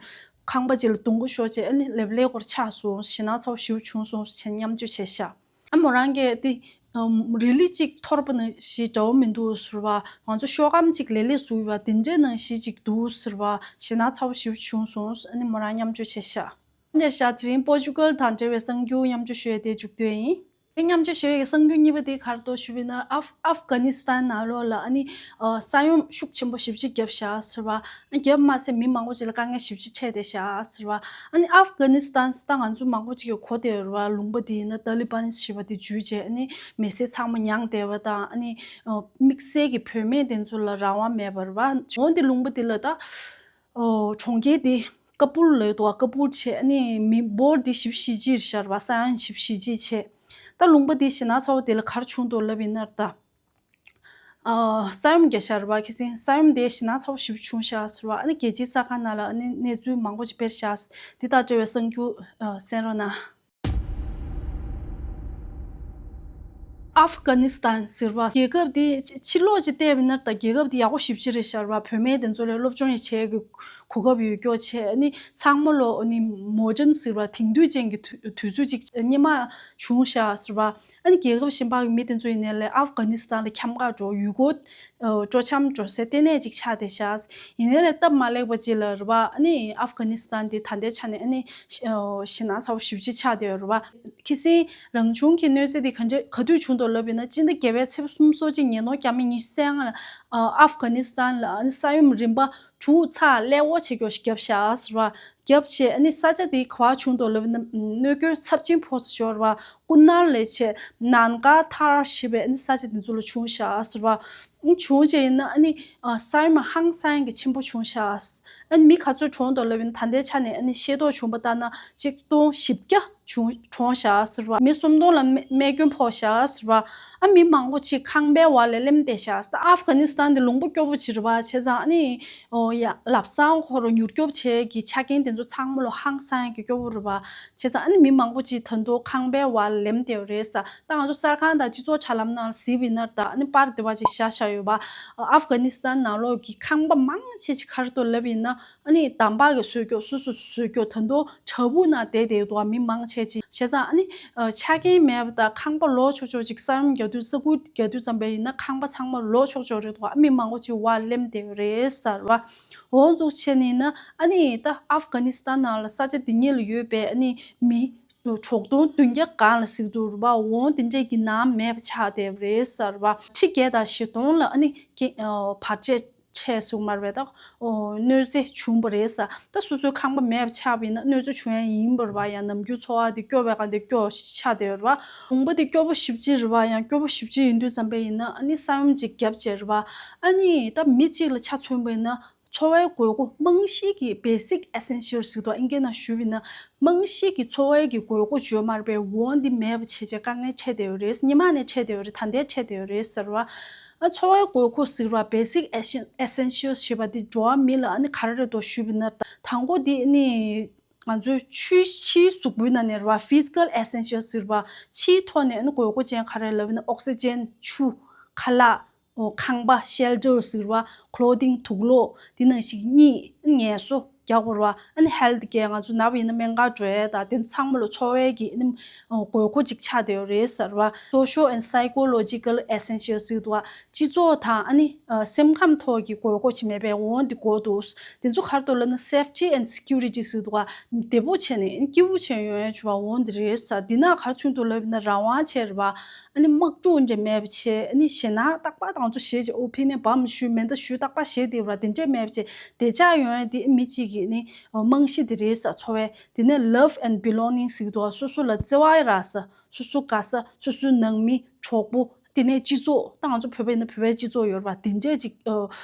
ཁང་པ་ཅིག་ལ་རྡུང་ག་ཤོར་བྱས་ཨ་ནི་ལེབ་ལེ་སྐོར་ཆགས་སོང་། ཞེད་སྣང་ཚ་པོ་ཞེ་པོ་བྱུང་སོང་ཞེས་མཉམ་སྤྱོད་བྱས་ཤག་ཨ་མོ་རང་གིས་དེ་རི་ལི་གཅིག་འཐོར་པ་ནང་བཞིན་འདྲ་བོ་མི་འདུག་ཟེར་བ། ང་ཚོ་ཤོག་སྒམ་གཅིག་ལེ་ལེ་བཟོས་པ་དེ་འདྲའི་ནང་བཞིན་གཅིག་འདུག་ཟེར་བ། ཞེད་སྣང་ཚ་པོ་ཞེ་པོ་བྱུང་སོང་། ཨ་ནི་མོ་རང་མཉམ་སྤྱོད་བྱས་ཤག་འདིར་ཤག་དེ་རིང་པོར་ཅུ་གལ་དང་འབྲེལ་བའི་གསར་འགྱུར་མཉམ་སྤྱོད་ཞུ་ཡས་དེ་མཇུག་བསྡུ་ཡིན། དེ་མཉམ་སྤྱོད་ཞུ་ཡས་ཀྱི་གསར་འགྱུར་གཉིས་པ་དེ་ག་རེ་འདུག་ཞུས་པ་ཡིན་ན། ཨབ་ཨབ་གྷ་ནི་སི་ཐན་ནང་ལོགས་ལ་ཨ་ནི་ཨ་ས་ཡོམ་ཤུགས་ཆེན་པོ་ཞེ་པོ་ཅིག་བརྒྱབ་ཤག་ཟེར་བ། ཨ་བརྒྱབ་མ་ཟད་མི་མང་པོ་ཅིག་ལ་དཀའ་ངལ་ཞེ་པོ་ཅིག་འཕྲད་བསྡད་ཤག་ཟེར་བ། ཨ་ནི་ཨབ་གྷ་ནི་སི་ཐན་ཟེར་ད་ང་ཚོ་མང་པོ་ཅིག་གིས་གོ་བསྡད་ཡོད་རེད་བ། ལུང་པ་དེ་ཡིན་ན་ཏཱ་ལི་བན་ཞེས་པ་དེ་འཇུས་བྱས་ཨ་ནི་མི་སེར་ཚང་མ་མྱངས་བསྡད་པ་དང་། ཨ་ནི་ཨ་དམིགས་བསལ་གྱི་བུད་མེད་དེ་ཚོ་ལ་རང་དབང་མེད་པ་རེད་བ། འོན་ཏེ་ལུང་པ་དེ་ལ་ད། ཨོ། གྲོང་ཁྱེར་དེ་ཀ་པུལ་ལབ་འདུག་ག་ཀ་པུལ་བྱས་ཨ་ནི་མི་འབོར་དེ་བཞི་བཅུ་ཞེ་གཅིག་རེད་ཤག་རེད་པ། ས་ཡོམ་བཞི་བཅུ་ཞེ་གཅིག་བྱས། ད་ལུང་པ་དེ་ཞེད་སྣང་ཚ་པོ་དེ་ལ་ག་རེ་བྱུང་འདུག་ལབ་ཡིན་ན་ད། ཨ་ས་ཡོམ་བརྒྱབ་ཤག་རེད་པ། ཁ་སང་ས་ཡོམ་དེ་ཞེད་སྣང་ཚ་པོ་ཞེ་པོ་བྱུང་ཤག་ཟེར་བ། ཨ་ནི་རྒྱལ་སྤྱིའི་གསར་ཁང་ནང་ལ་ཨ་ནི་གནས་ཚུལ་མང་པོ་ཞིག་སྤེལ་ཤག་འདི་དང་འབྲེལ་བའི་གསར་འགྱུར་ཨ་གསན་རོགས་གནང་། ཨབ་གྷ་ནི་སི་ཐན་ཟེར་བ་རྒྱལ་ཁབ་དེ་ཕྱི་ལོགས་ཅིག་བལྟས་པ་ཡིན་ན་ད་རྒྱལ་ཁབ་དེ་ཡག་པོ་ཞེ་པོ་ཅིག་རེད་ཤག་རེད་པ། བུད་མེད་དེ་ཚོ་ལ་སློབ་སྦྱོང་ཡང་བྱེད་ཀྱི་གོ་སྐབས་ཡོད་ཀྱོག་བྱས། ཨ་ནི་ཚང་མ་ལོ་ཨ་ནི་མོ་ཌན་ཟེར་བ་དེང་དུས་ཅན་གྱི་དུས་དུས་ཚོད་ཅིག་སྔོན་མ་བྱུང་ཤག་ཟེར་བ། ཨ་ནི་རྒྱལ་ཁབ་གཞན་པ་གི་མི་དེ་ཚོ་ཡིན་ནའི་ལས་ཨབ་གྷ་ནི་སི་ཐན་ལ་འཁྱམ་ག་འགྲོ། ཡུལ་སྐོར་ཨ་སྤྲོ་འཆམ་འགྲོ་སའི་ལྟེ་གནས་ཅིག་ཆགས་བསྡད་ཤག་ཡིན་ནའི་ལས་སྟབས་མ་ལེགས་པ་ཅིག་ལ་རེད་པ། ཨ་ནི་ཨབ་གྷ་ནི་སི་ཐན་དེ་ད་ལྟའི་ཆ་ནས་ཨ་ནི་ཨ་ཞེད་སྣང་ཚ་པོ་ཞེ་པོ་ཅིག་ཆགས་བསྡད་ཡོད་རེད་པ། ཁ་སང་རང་བྱུང་གི་གནོད་འཚེ་དེ་ག་འདྲ་ག་དུས་བྱུང་འདུག་ལབ་ཡིན་ན། སྤྱི་ཟླ་བརྒྱད་པའི་ཚེས་པ་སོ་གཅིག་ཉིན་ནོ་བརྒྱ་མེད་ཉི་ཤུ་རྩ་ལྔ་ལ་ཨ་ཨབ་གྷ་ནི་སི་ཐན་ལ་ཨ་ནི་ས་ཡོམ་རིམ་པ་དྲུག་ཚེག་ཀླད་ཀོར་བྱེད་ཀྱོག་ཞིག་བརྒྱབ་ཤག་ཟེར་བ། བརྒྱབ་བྱས་ཨ་ནི་ས་ཆ་དེ་ག་པར་བྱུང་འདུག་ལབ་ན་གནོད་སྐྱོན་ཚབས་ཆེན་ཕོག་ས་ཞོར་བ་ཀུ་ནར་ལས་བྱས་ནན་ཀ་ཐར་ཞེས་པའི་ཨ་ནི་ས་ཆ་དེ་ཚོ་ལ་བྱུང་ཤག་ཟེར་བ། ཨ་བྱུང་བྱས་ཡིན་ན་ཨ་ནི་ཨ་ས་ཡོམ་ཧང་སང་གི་ཆེན་པོ་བྱུང་ཤག་ཨ་ནི་མི་ག་ཚོད་གྲོངས་འདུག་ལབ་ཡིན་ན་ད་ལྟའི་ཆ་ནས་ཨ་ནི་ཤེས་རྟོགས་བྱུང་བ་ལྟར་ན་ཆིག་སྟོང་བཞི་བརྒྱ་བྱུང་གྲོངས་ཤག་ཟེར་བ། མི་སུམ་སྟོང་ལ་རྨས་རྨས་སྐྱོན་ཕོག་ཤག་ཟེར་བ། ཨ་མི་མང་པོ་ཅིག་ཁང་པའི་འོག་ལ་ལེམ་བསྡད་ཤག་ཨབ་གྷ་ནི་སི་ཐན་དེ་ལུང་པ་སྐྱོ་པོ་ཅིག་རེད་པ། བྱས་ཙང་ཨ་ནི་ཨོ་ཡ་ལམ་སང་ཁོ་རང་མྱུར་སྐྱོབ་བྱེད་ཀྱི་ཆ་རྐྱེན་དེ་ཚོ་ཚང་མ་ལོ་ཧང་སང་གི་སྐྱོ་པོ་རེད་པ། བྱས་ཙང་ཨ་ནི་མི་མང་པོ་ཅིག་ད་དུང་ཁང་པའི་འོག་ལ་ལེམ་བསྡད་ཡོད་རེད་ཟེར། ད་ང་ཚོ་གསར་ཁང་དང་སྤྱི་ཚོགས་དྲ་ལམ་ནང་གཟིགས་པ་ཡིན་ན་ད་ཨ་ནི་པར་དེ་བ་ཅིག་བཞག་བཞག་ཡོད་པ། ཨབ་གྷ་ནི་སི་ཐན་ནང་ལོགས་ཀྱི་ཁང་པ་མང་ཆེ་ཅིག་ག་རེ་འདུག་ལབ་ཡིན་ན། ཨ་ནི་འདམ་བག་གིས་བཟོས་ཀྱོག་སོ་སོས་བཟོས་ཀྱོག་ད་དུང་བྲག་ཕུག་ནང་བསྡད་བསྡད་འདུག་མི་མང་ཆེ་ཅིག་བྱས་ཙང་ཨ་ནི་ཆ་རྐྱེན་མེད་པ་དང་ཁང་པ་ལོག་ཆོག་ཆོག་ཅིག་ས་ཡོམ་རྒྱག་དུས་ས་ཁུག་རྒྱག་དུས་ཙམ་པ་ཡིན་ན་ཁང་པ་ཚང་མ་ལོག་ཆོག་ཆོག་རེད་འདུག་ཨ་མི་མང་པོ་ཅིག་འོག་ལ་ལེམ་བསྡད་ཡོད་རེད་ཟེར་བ། འོ་འདུག་བྱས་ནས་ན་ཨ་ནི་ད་ཨབ་གྷ་ནི་སི་ཐན་ནང་ལ་ས་ཆ་འདི་ཉིད་ལ་ཡོད་པའི་ཨ་ནི་མི་དྲུག་སྟོང་བདུན་བརྒྱ་སྒང་ལ་ཟེར་འདུག་རེད་པ། འོ་དེ་འདྲས་ཀྱི་ནང་མེད་པ་ཆགས་བསྡད་པ་རེད་ཟེར་བ། ཁྲི་བརྒྱད་དང་བཞི་སྟོང་ལ་ཨ་ནི་ཀི་ཨ་བར་ཆད་ཆེ་སུ་མར་བས་ད་ཨོ་གནོད་འཚེ་བྱུང་བ་རེད་ས། ད་སོ་སོའི་ཁང་པ་མེད་པ་ཆགས་པ་ཡིན་ན་གནོད་འཚེ་བྱུང་ཡ་ཡིན་པ་རེད་པ། ཡང་ནམ་རྒྱུན་འཚོ་བ་དེ་སྐྱོ་བའི་སྒང་དེ་སྐྱོ་ཆགས་བསྡད་ཡོད་རེད་པ། ལུང་པ་དེ་སྐྱོ་པོ་ཞེ་པོ་ཅིག་རེད་པ། ཡང་སྐྱོ་པོ་ཞེ་པོ་ཅིག་ཡིན་དུས་ཙམ་པ་ཡིན་ན་ཨ་ནི་ས་ཡོམ་ཅིག་བརྒྱབ་བྱས་རེད་པ། ཨ་ནི་ད་མི་གཅིག་ལ་ཆ་མཚོན་པ་ཡིན་ན་འཚོ་བའི་དགོས་མཁོ་རྨང་གཞི་གི་basic essentials་ཟེར་དུས་ཨིན་སྐད་ནང་ཞུས་པ་ཡིན་ན་རྨང་གཞི་གི་འཚོ་བའི་གི་དགོས་མཁོ་བརྗོད་མ་རེད་པས། འོ་འདི་མེད་པ་བྱས་བྱས་དཀའ་ངལ་འཕྲད་བསྡད་ཡོད་རེད། སྔོན་མ་ནས་འཕྲད་བསྡད་ཡོད་རེད། ད་ལྟའི་འཕྲད་བསྡད་ཡོད་རེད་ཟེར་བ། ཨ་འཚོ་བའི་དགོས་མཁོ་ཟེར་བ་basic essentials་ཞེས་པ་འདི་འགྲོ་བ་མི་ལ་ཨ་ནི་ག་རེ་རེད་འདུག་ཞུས་པ་ཡིན་ན། དང་པོ་འདི་ཨ་ནི་ང་ཚོའི་ཆུའི་ཕྱིའི་གཟུགས་པོའི་ནང་ནས་རེད་བ། physical essentials་ཟེར་བ། ཕྱིའི་ཐོག་ནས་ཨ་ནི་དགོས་མཁོ་ཅན་ག་རེ་ལབ་ན་oxygen་ཆུ། ཁ་ལག་ཨོ་ཁང་པ་shelter་ཟེར་བ། clothing་དུག་ལོག་འདི་ནང་བཞིན་གཉིད་ངལ་གསོ། རྒྱག་དགོས་རེད་བ། ཨ་ནི་ཧེལ་ཐི་ཀེར་ང་ཚོ་ན་བ་ཡིན་ན་སྨན་ཁང་འགྲོ་ཡས་དང་དེ་ཚོ་ཚང་མ་ལ་འཚོ་བའི་གི་ཨ་ནི་དགོས་མཁོ་ཅིག་ཆགས་བསྡད་ཡོད་རེད་ཟེར་བ། Social and psychological essentials ཟེར་འདུག་བ། སྤྱི་ཚོགས་དང་ཨ་ནི་སེམས་ཁམས་ཐོག་གི་དགོས་མཁོ་ཅིག་མེད་པའི་འོང་དེ་དགོས་འདུག་དེ་ཚོ་ག་རེ་འདུག་ལབ་ན་safety and security ཟེར་འདུག་བ། བདེ་པོ་བྱས་ནས་སྐྱིད་པོ་བྱས་ཡོང་ཡས་བྱུང་བ་འོང་དེ་རེད་ཟེར། འདི་ན་ག་རེ་མཚོན་འདུག་ལབ་ན་རང་དབང་བྱས་རེད་བ། ཨ་ནི་དམག་འཁྲུག་འདྲ་མེད་པ་བྱས། ཨ་ནི་ཞེད་སྣང་རྟག་པར་དང་ཚོ་ཞེད་ཅིག་ཨོ་ཕི་ནས་བམ་ཞུས་མེ་མདའ་ཞུས་རྟག་པར་ཞེད་དེ་བ་དེ་འདྲས་མེད་པ་བྱས། བདེ་འཇགས་ཡོང་ཡ་དེ་མི་གཅིག་གི་ནི་རྨང་གཞི་དེ་རེད་ས། འཚོ་བའི་དེ་ནས་love and belonging ཟེར་གི་འདུག་སོ་སོ་ལ་བརྩེ་བ་རག་ས། སོ་སོ་དགའ་ས། སོ་སོའི་ནང་མི་གྲོགས་པོ། དེ་ནས་སྤྱི་ཚོགས་ད་ང་ཚོ་བོད་པ་ཡིན་ན་བོད་པའི་སྤྱི་ཚོགས་ཡོད་རེད་བ། དེ་འདྲས་ཅིག་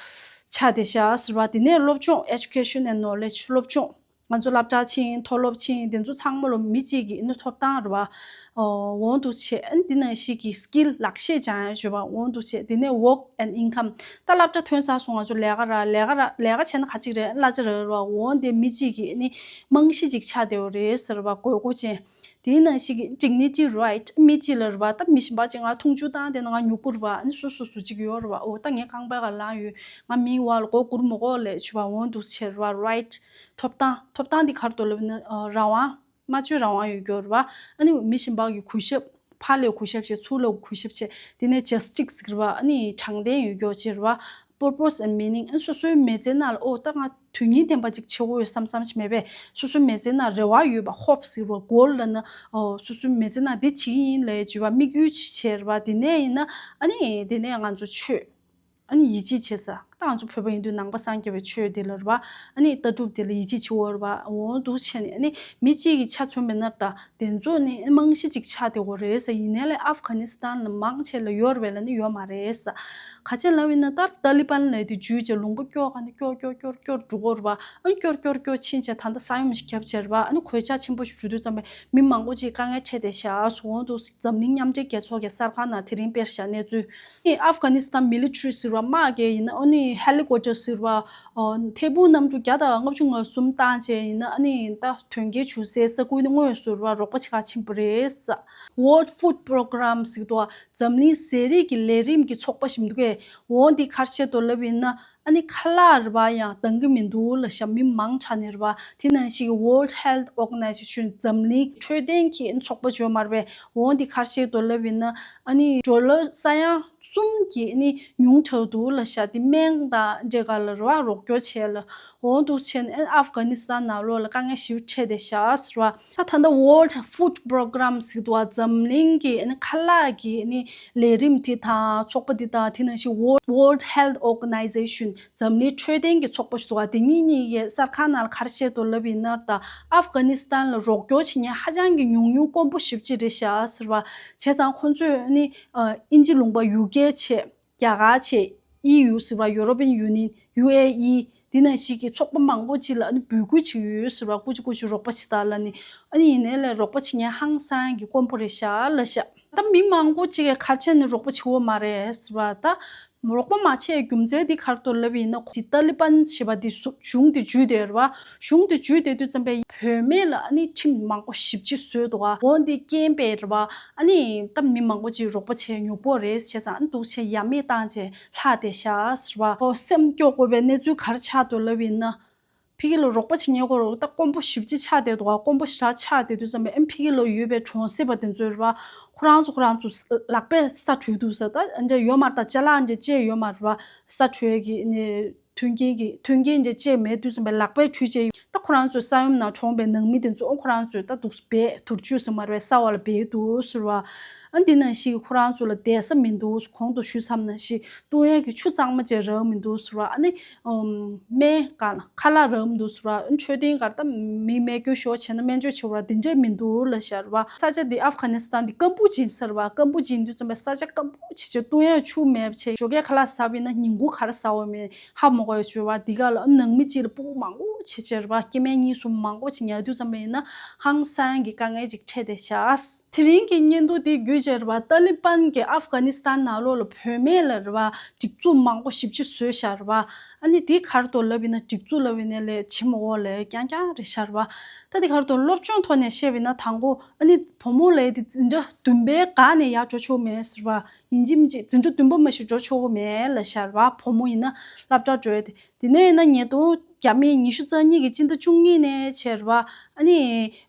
ཆགས་བསྡད་ཤག་ཟེར་བ། དེ་ནས་སློབ་སྦྱོང་education and knowledge སློབ་སྦྱོང་། ང་ཚོ་སློབ་གྲྭ་ཕྱིན་མཐོ་སློབ་ཕྱིན་དེ་ཚོ་ཚང་མ་ལ་མི་གཅིག་གིས་ནི་ཐོབ་ཐང་རེད་བ། འོང་འདུག་བྱས། ཨ་ནི་འདི་ནང་བཞིན་གྱི་skill ལག་ཤེས་སྦྱང་ཡ་ཞུ་བ་འོང་འདུག་བྱས། དེ་ནས་work and income ད་སློབ་གྲྭ་ཐོན་ཚར་སོང་། ང་ཚོ་ལས་ཀ་རག་ལས་ཀ་རག་ལས་ཀ་བྱས་ན་ག་ཅིག་རེད། གླ་ཆ་རག་རེད་བ། འོང་དེ་མི་གཅིག་གིས་ནི་རྨང་གཞི་ཅིག་ཆགས་བསྡད་ཡོད་རེད་ཟེར་བ། དགོས་མཁོ་ཅན། དེའི་ནང་བཞིན་གྱི་dignity right མི་གཅིག་ལ་རེད་བ། ད་མི་གཞན་པ་ཅིག་ང་མཐོང་ཆུང་བཏང་བསྡད་ན་ང་མྱུག་པོ་རེད་བ། ཨ་ནི་སོ་སོ་སོ་ཅིག་ཡོད་རེད་བ། འོ་ད་ངའི་རྐང་པའི་སྒང་ལངས་ཡོད། ང་མིའི་འོག་ལ་མགོ་སྒུར་མི་དགོས་ལབ་ཞུ་བ་འོང་འདུག་བྱས་རེད་བ། right ཐོབ་ཐང་། ཐོབ་ཐང་འདི་ག་རེ་འདུག་ལབ་ན་རང་དབང་། སྨྲ་བརྗོད་རང་དབང་ཡོད་རྒྱུ་རེད་བ། ཨ་ནི་མི་གཞན་པ་གི་གུས་ཞབས། ཕར་ལ་གུས་ཞབས་བྱས། ཚུར་ལ་གུས་ཞབས་བྱས། དེ་ནས་justice ཟེར་བ། ཨ་ནི་དྲང་བདེན་ཡོད་རྒྱུ་བྱས་རེད་བ། purpose and meaning ཨ་ནི་སོ་སོའི་མི་ཚེ་ནང་ལ་ཨོ་ད་ང་དོན་སྙིང་ལྡན་པ་ཅིག་བྱེད་དགོས་ཡོད་བསམ་བསམ་ཞིག་མེད་པས། སོ་སོའི་མི་ཚེ་ནང་རེ་བ་ཡོད་པ། hope ཟེར་བ། goal ལབ་ན་ཨོ་སོ་སོའི་མི་ཚེ་ནང་འདི་བྱེད་ཀྱི་ཡིན་ལབ་བྱས་པ་དམིགས་ཡུལ་ཅིག་བྱས་རེད་བ། དེ་ནས་ཡིན་ན་ཨ་ནི་དེ་ནས་ང་ཚོ་ཆོས། ཨ་ནི་ཡིད་ཆེས་བྱེད་ས། ད་ང་ཚོ་བོད་པ་ཡིན་དུས་ནང་པ་སངས་རྒྱས་པའི་ཆོས་དེ་ལ་རེད་བ། ཨ་ནི་ལྟ་གྲུབ་དེ་ལ་ཡིད་ཆེས་བྱེད་འོ་རེད་བ། འོ་འདུག་བྱས་ནས་ཨ་ནི་མི་གཅིག་གི་ཆ་མཚོན་པའི་ནར་ད་དེ་ཚོ་ནི་རྨང་གཞི་གཅིག་ཆགས་བསྡད་ཡོད་རེད་ཟེར། ཡིན་ནའི་ལས་ཨབ་གྷ་ནི་སི་ཐན་ལ་མང་ཆེ་ལ་ཡོད་རེད་པས་ལབ་ན་ཡོད་མ་རེད་ཟེར། ག་ཅི་ལབ་ཡིན་ན་ད་ཏཱ་ལི་བན་ལབ་དེ་འཇུས་བྱས་ལུང་པ་སྐྱོར་ག་ནས་སྐྱོར་སྐྱོར་སྐྱོར་སྐྱོར་འགྲོ་གི་ཡོད་རེད་བ། ཨ་ནི་སྐྱོར་སྐྱོར་སྐྱོར་ཕྱིན་བྱས་ད་ལྟ་ས་ཡོམ་ཞིག་བརྒྱབ་བྱས་རེད་བ། ཨ་ནི་གོད་ཆག་ཆེན་པོ་ཞིག་འགྲོ་དུས་ཙམ་པས་མི་མང་པོ་ཅིག་དཀའ་ངལ་འཕྲད་བསྡད་ཤག་ཟེར། འོ་འདུག་འཛམ་གླིང་མཉམ་འབྲེལ་རྒྱལ་ཚོགས་ཀྱིས་གསར་ཁང་ནང་དེ་རིང་སྤེལ་བཞག་གནས་ཚུལ། ཨ་ནི་ཨབ་གྷ་ནི་སི་ཐན་མི་ལི་ཊི་རི་ཟེར་བ་དམག་སྒར་ཡིན་ན་ཨ་ནི་ཧེ་ལི་ཀོབ་ཊར་ཟེར་བ། ཨོ་ཐེར་འབུམ་གནམ་གྲུ་བརྒྱ་དང་ལྔ་བཅུ་ང་གསུམ་བཏང་བྱས་ཡིན་ན་ཨ་ནི་ད་དོན་རྐྱེན་བྱུང་སའི་ས་ཁུལ་ནི་དངོས་སུ་རེད་བ་རོགས་པ་བྱེད་ག་ཕྱིན་པ་རེད་ཟེར། World Food Program ཟེར་གི་འདུག་འཛམ་གླིང་ཟས་རིགས་ཀྱི་ལས་རིམ་གྱི་ཚོགས་པ་ཞིག་འདུག་གས། འོ་འདི་ག་རེ་བྱས་འདུག་ལབ་ཡིན་ན་ཨ་ནི་ཁ་ལག་རེད་བ་ཡང་འདང་གི་མི་འདུག་ལབ་ཤག་མི་མང་དྲགས་ནས་རེད་བ། དེ་ནང་བཞིན་གྱི་World Health Organization འཛམ་གླིང་འཕྲོད་བསྟེན་གྱི་ཚོགས་པ་ཅིག་ཡོད་མ་རེད་པས། འོ་འདི་ག་རེ་བྱས་འདུག་ལབ་ཡིན་ན་ཨ་ནི་ཌོ་ལར་ས་ཡ་གསུམ་གྱིས་ཨ་ནི་ཉུང་དྲགས་འདུག་ལབ་ཤག་དེ་སྨན་དང་འདྲ་ག་ལ་རེད་བ་རོགས་སྐྱོར་བྱས་ལ། འོ་འདུག་བྱས་ནས་ཨ་ཨབ་གྷ་ནི་སི་ཐན་ནང་ལོགས་ལ་དཀའ་ངལ་ཞེ་པོ་འཕྲད་བསྡད་ཤག་ཟེར་བ། ད་ད་ལྟ་World Food Program ཟེར་འདུག་བ། འཛམ་གླིང་གི་ཨ་ནི་ཁ་ལག་གི་ཨ་ནི་ལས་རིམ་དེ་དང་ཚོགས་པ་དེ་དང་དེ་ནང་བཞིན་World World Health Organization འཛམ་གླིང་འཕྲོད་བསྟེན་གྱི་ཚོགས་པ་ཞིག་འདུག་བ། དེ་གཉིས་གཉིས་ཀྱིས་གསར་ཁང་ནང་ལ་ག་རེ་བཤད་འདུག་ལབ་ཡིན་ན་ད་ཨབ་གྷ་ནི་སི་ཐན་ལ་རོགས་སྐྱོར་བྱེད་མཁན་ཧ་ཅང་གི་ཉུང་ཉུང་དཀོན་པོ་ཞེ་པོ་ཅིག་རེད་ཤག་ཟེར་བ། བྱས་ཙང་ཁོང་ཚོས་ཨ་ནི་ཨ་དབྱིན་ཇི་ལུང་པ་ཡུ་ཀེ་བྱས། རྒྱ་གར་བྱས། ཨི་ཡུ་ཟེར་བ། European Union ཡུ་ཨེ་ཨི། འདི་ནང་བཞིན་གྱི་ཚོགས་པ་མང་པོ་ཅིག་ལ་ཨ་ནི་འབོད་སྐུལ་བྱེད་ཀྱི་ཡོད་ཟེར་བ། སྐུ་མཁྱེན་སྐུ་མཁྱེན་རོགས་པ་བྱེད་དང་ལབ་ནས། ཨ་ནི་ཡིན་ནའི་ལས་རོགས་པ་བྱེད་མཁན་ཧང་སང་གི་དཀོན་པོ་རེད་ཤག་ལབ་ཤག་ད་མི་མང་པོ་ཅིག་གིས་ག་རེ་བྱས་ནས་རོགས་པ་བྱེད་ཀྱི་ཡོད་མ་རེད་ཟེར་བ། ད་རོགས་པ་མ་བྱས་རྒྱུ་མཚན་འདི་ག་རེ་འདུག་ལབ་ཡིན་ན་ཁོ་ཏཱ་ལི་བན་ཞེས་པ་འདི་གཞུང་འདི་འཇུས་བསྡད་ཡོད་རེད་བ། གཞུང་དེ་བརྒྱུད་བསྡད་དུས་ཙམ་པས་བུད་མེད་ལ་ཨ་ནི་ཁྲིམས་མང་པོ་ཞེ་པོ་ཅིག་བཟོས་འདུག་ག་འོ་འདི་རྐྱེན་པས་རེད་བ། ཨ་ནི་ད་མི་མང་པོ་ཅིག་རོགས་པ་བྱས་ཉོབ་པོ་རེད་བྱས་ཙང་ཨ་ནི་འདུག་བྱས་ཡ་མེད་བཏང་བྱས་ལྷག་བསྡད་ཤག་ཟེར་བ། ཨོ་སེམས་སྐྱོ་དགོས་པའི་གནས་ཚུལ་ག་རེ་ཆགས་འདུག་ལབ་ཡིན་ན། ཕ་གི་ལ་རོགས་པ་བྱེད་མཁན་ཁོ་རང་ད་དཀོན་པོ་ཞེ་པོ་ཅིག་ཆགས་བསྡད་འདུག་ག་དཀོན་པོ་ཞེ་དྲག་ཆགས་བསྡད་དུས་ཙམ་པས་ཨ་ནི་ཕ་གི་ལ་ཡོད་པའི་གྲོང་གསེབ་པ་དེ་ཚོས་རེད་བ། ཁོ་རང་ཚོ་ཁོ་རང་ཚོ་ལག་པས་ས་དྲུད་འདུག་ཟེར། ད་འདྲ་ཡོད་མ་རེད། ད་ཅ་ལག་འདྲ་བཅས་ཡོད་མ་རེད་བ། ས་དྲུད་ཀྱི་ནི། མཐུན་རྐྱེན་གྱི་མཐུན་རྐྱེན་དེ་བཅས་མེད་དུས་ཙམ་པའི་ལག་པས་ཁྲུས་བྱས། ད་ཁོ་རང་ཚོའི་ས་ཡོམ་ནང་གྲོངས་པའི་ནང་མི་དེ་ཚོ་ཨོ་ཁོ་རང་ཚོས་ད་འདུག་སྦས་དུར་ཆུ་ཟེར་མ་རེད། ས་འོག་ལ་སྦས་འདུག་ཟེར་བ། ཨ་འདི་ནང་བཞིན་ཁོ་རང་ཚོ་ལ་བསྡད་ས་མི་འདུག་གོང་དུ་ཞུས་ཚར་ནང་བཞིན་བཏུང་ཡས་ཀྱི་ཆུ་གཙང་མ་ཅིག་རག་མི་འདུག་ཟེར་བ། ཨ་ནི་སྨན་གང་ཁ་ལག་རག་མི་འདུག་ཟེར་བ། འཕྲོད་བསྟེན་གར་ད་མི་སྨན་སྐྱོན་ཤོར་བྱས་ན་སྨན་བཅོས་བྱེད་པ་འདི་འདྲས་མི་འདུག་ལབ་ཤག་རེད་བ། ས་ཆ་འདི་ཨབ་གྷ་ནི་སི་ཐན་འདི་སྐམ་པོ་ཅིག་ཡིན་ཟེར་བ། སྐམ་པོ་ཅིག་ཡིན་དུས་ཙམ་པའི་ས་ཆ་སྐམ་པོ་ཅིག་བྱས་བཏུང་ཡས་ཆུ་མེད་པ་བྱས། ཞོགས་ཀས་ཁ་ལག་ཟ་བ་ཡིན་ན་ཉིན་གུང་ག་རེ་ཟ་བ་མེད། ཧ་མ་གོ་ཡ་བྱོས་བ། འདི་ག་ལ་ནང་མི་གཅིག་ལ་སྤུ་གུ་མང་པོ་བྱེད་བྱེད་རེད་བ། སྐྱེ་དམན་གཉིས་གསུམ་མང་པོ་བྱེད་ཉལ་དུས་ཙམ་པ་ཡིན་ན་ཧང་སང་གི་དཀའ་ངལ་ཅིག་འཕྲད་བསྡད་ཤག་དེ་རིང་གི་བརྙན་ཐུང་དེ་བརྒྱུད་བྱས་རེད་བ། ཏཱ་ལི་བན་གྱིས་ཨབ་གྷ་ནི་སི་ཐན་ནང་ལོགས་ལ་བུད་མེད་ལ་རེད་བ། སྒྲིག་འཛུགས་མང་པོ་ཞེ་པོ་ཅིག་བཟོས་བཞག་རེད་བ། ཨ་ནི་དེ་ག་རེ་འདུག་ལབ་ཡིན་ན། སྒྲིག་འཛུགས་ལབ་ཡིན་ན་ལས་བྱེད་མ་དགོས་ལས་རྐྱང་རྐྱང་རེད་བཞག་རེད་བ། ད་དེ་ག་རེ་འདུག་སློབ་སྦྱོང་ཐོག་ནས་བཤད་པ་ཡིན་ན། དང་པོ་ཨ་ནི་བུ་མོ་ལབ་ཡ་དེ་འཛིན་གྲྭ་བདུན་པའི་སྒང་ནས་ཡར་འགྲོ་ཆོག་མེད་ཟེར་བ། ཡིན་གཅིག་མིན་གཅིག་འཛིན་གྲྭ་བདུན་པ་མ་གཏོགས་འགྲོ་ཆོག་གི་མེད་ལབ་བཞག་རེད་བ། བུ་མོ་ཡིན་ན་སློབ་གྲྭ་འགྲོ་ཡ་དེ། དེ་ནས་ཡིན་ན་ཉིས་སྟོང་། རྒྱ་མིས་ཉི་ཤུ་རྩ་གཉིས་ཀྱི་སྤྱི་ཟླ་བཅུ་གཉིས་ནས་བྱས་རེད་བ། ཨ་ནི་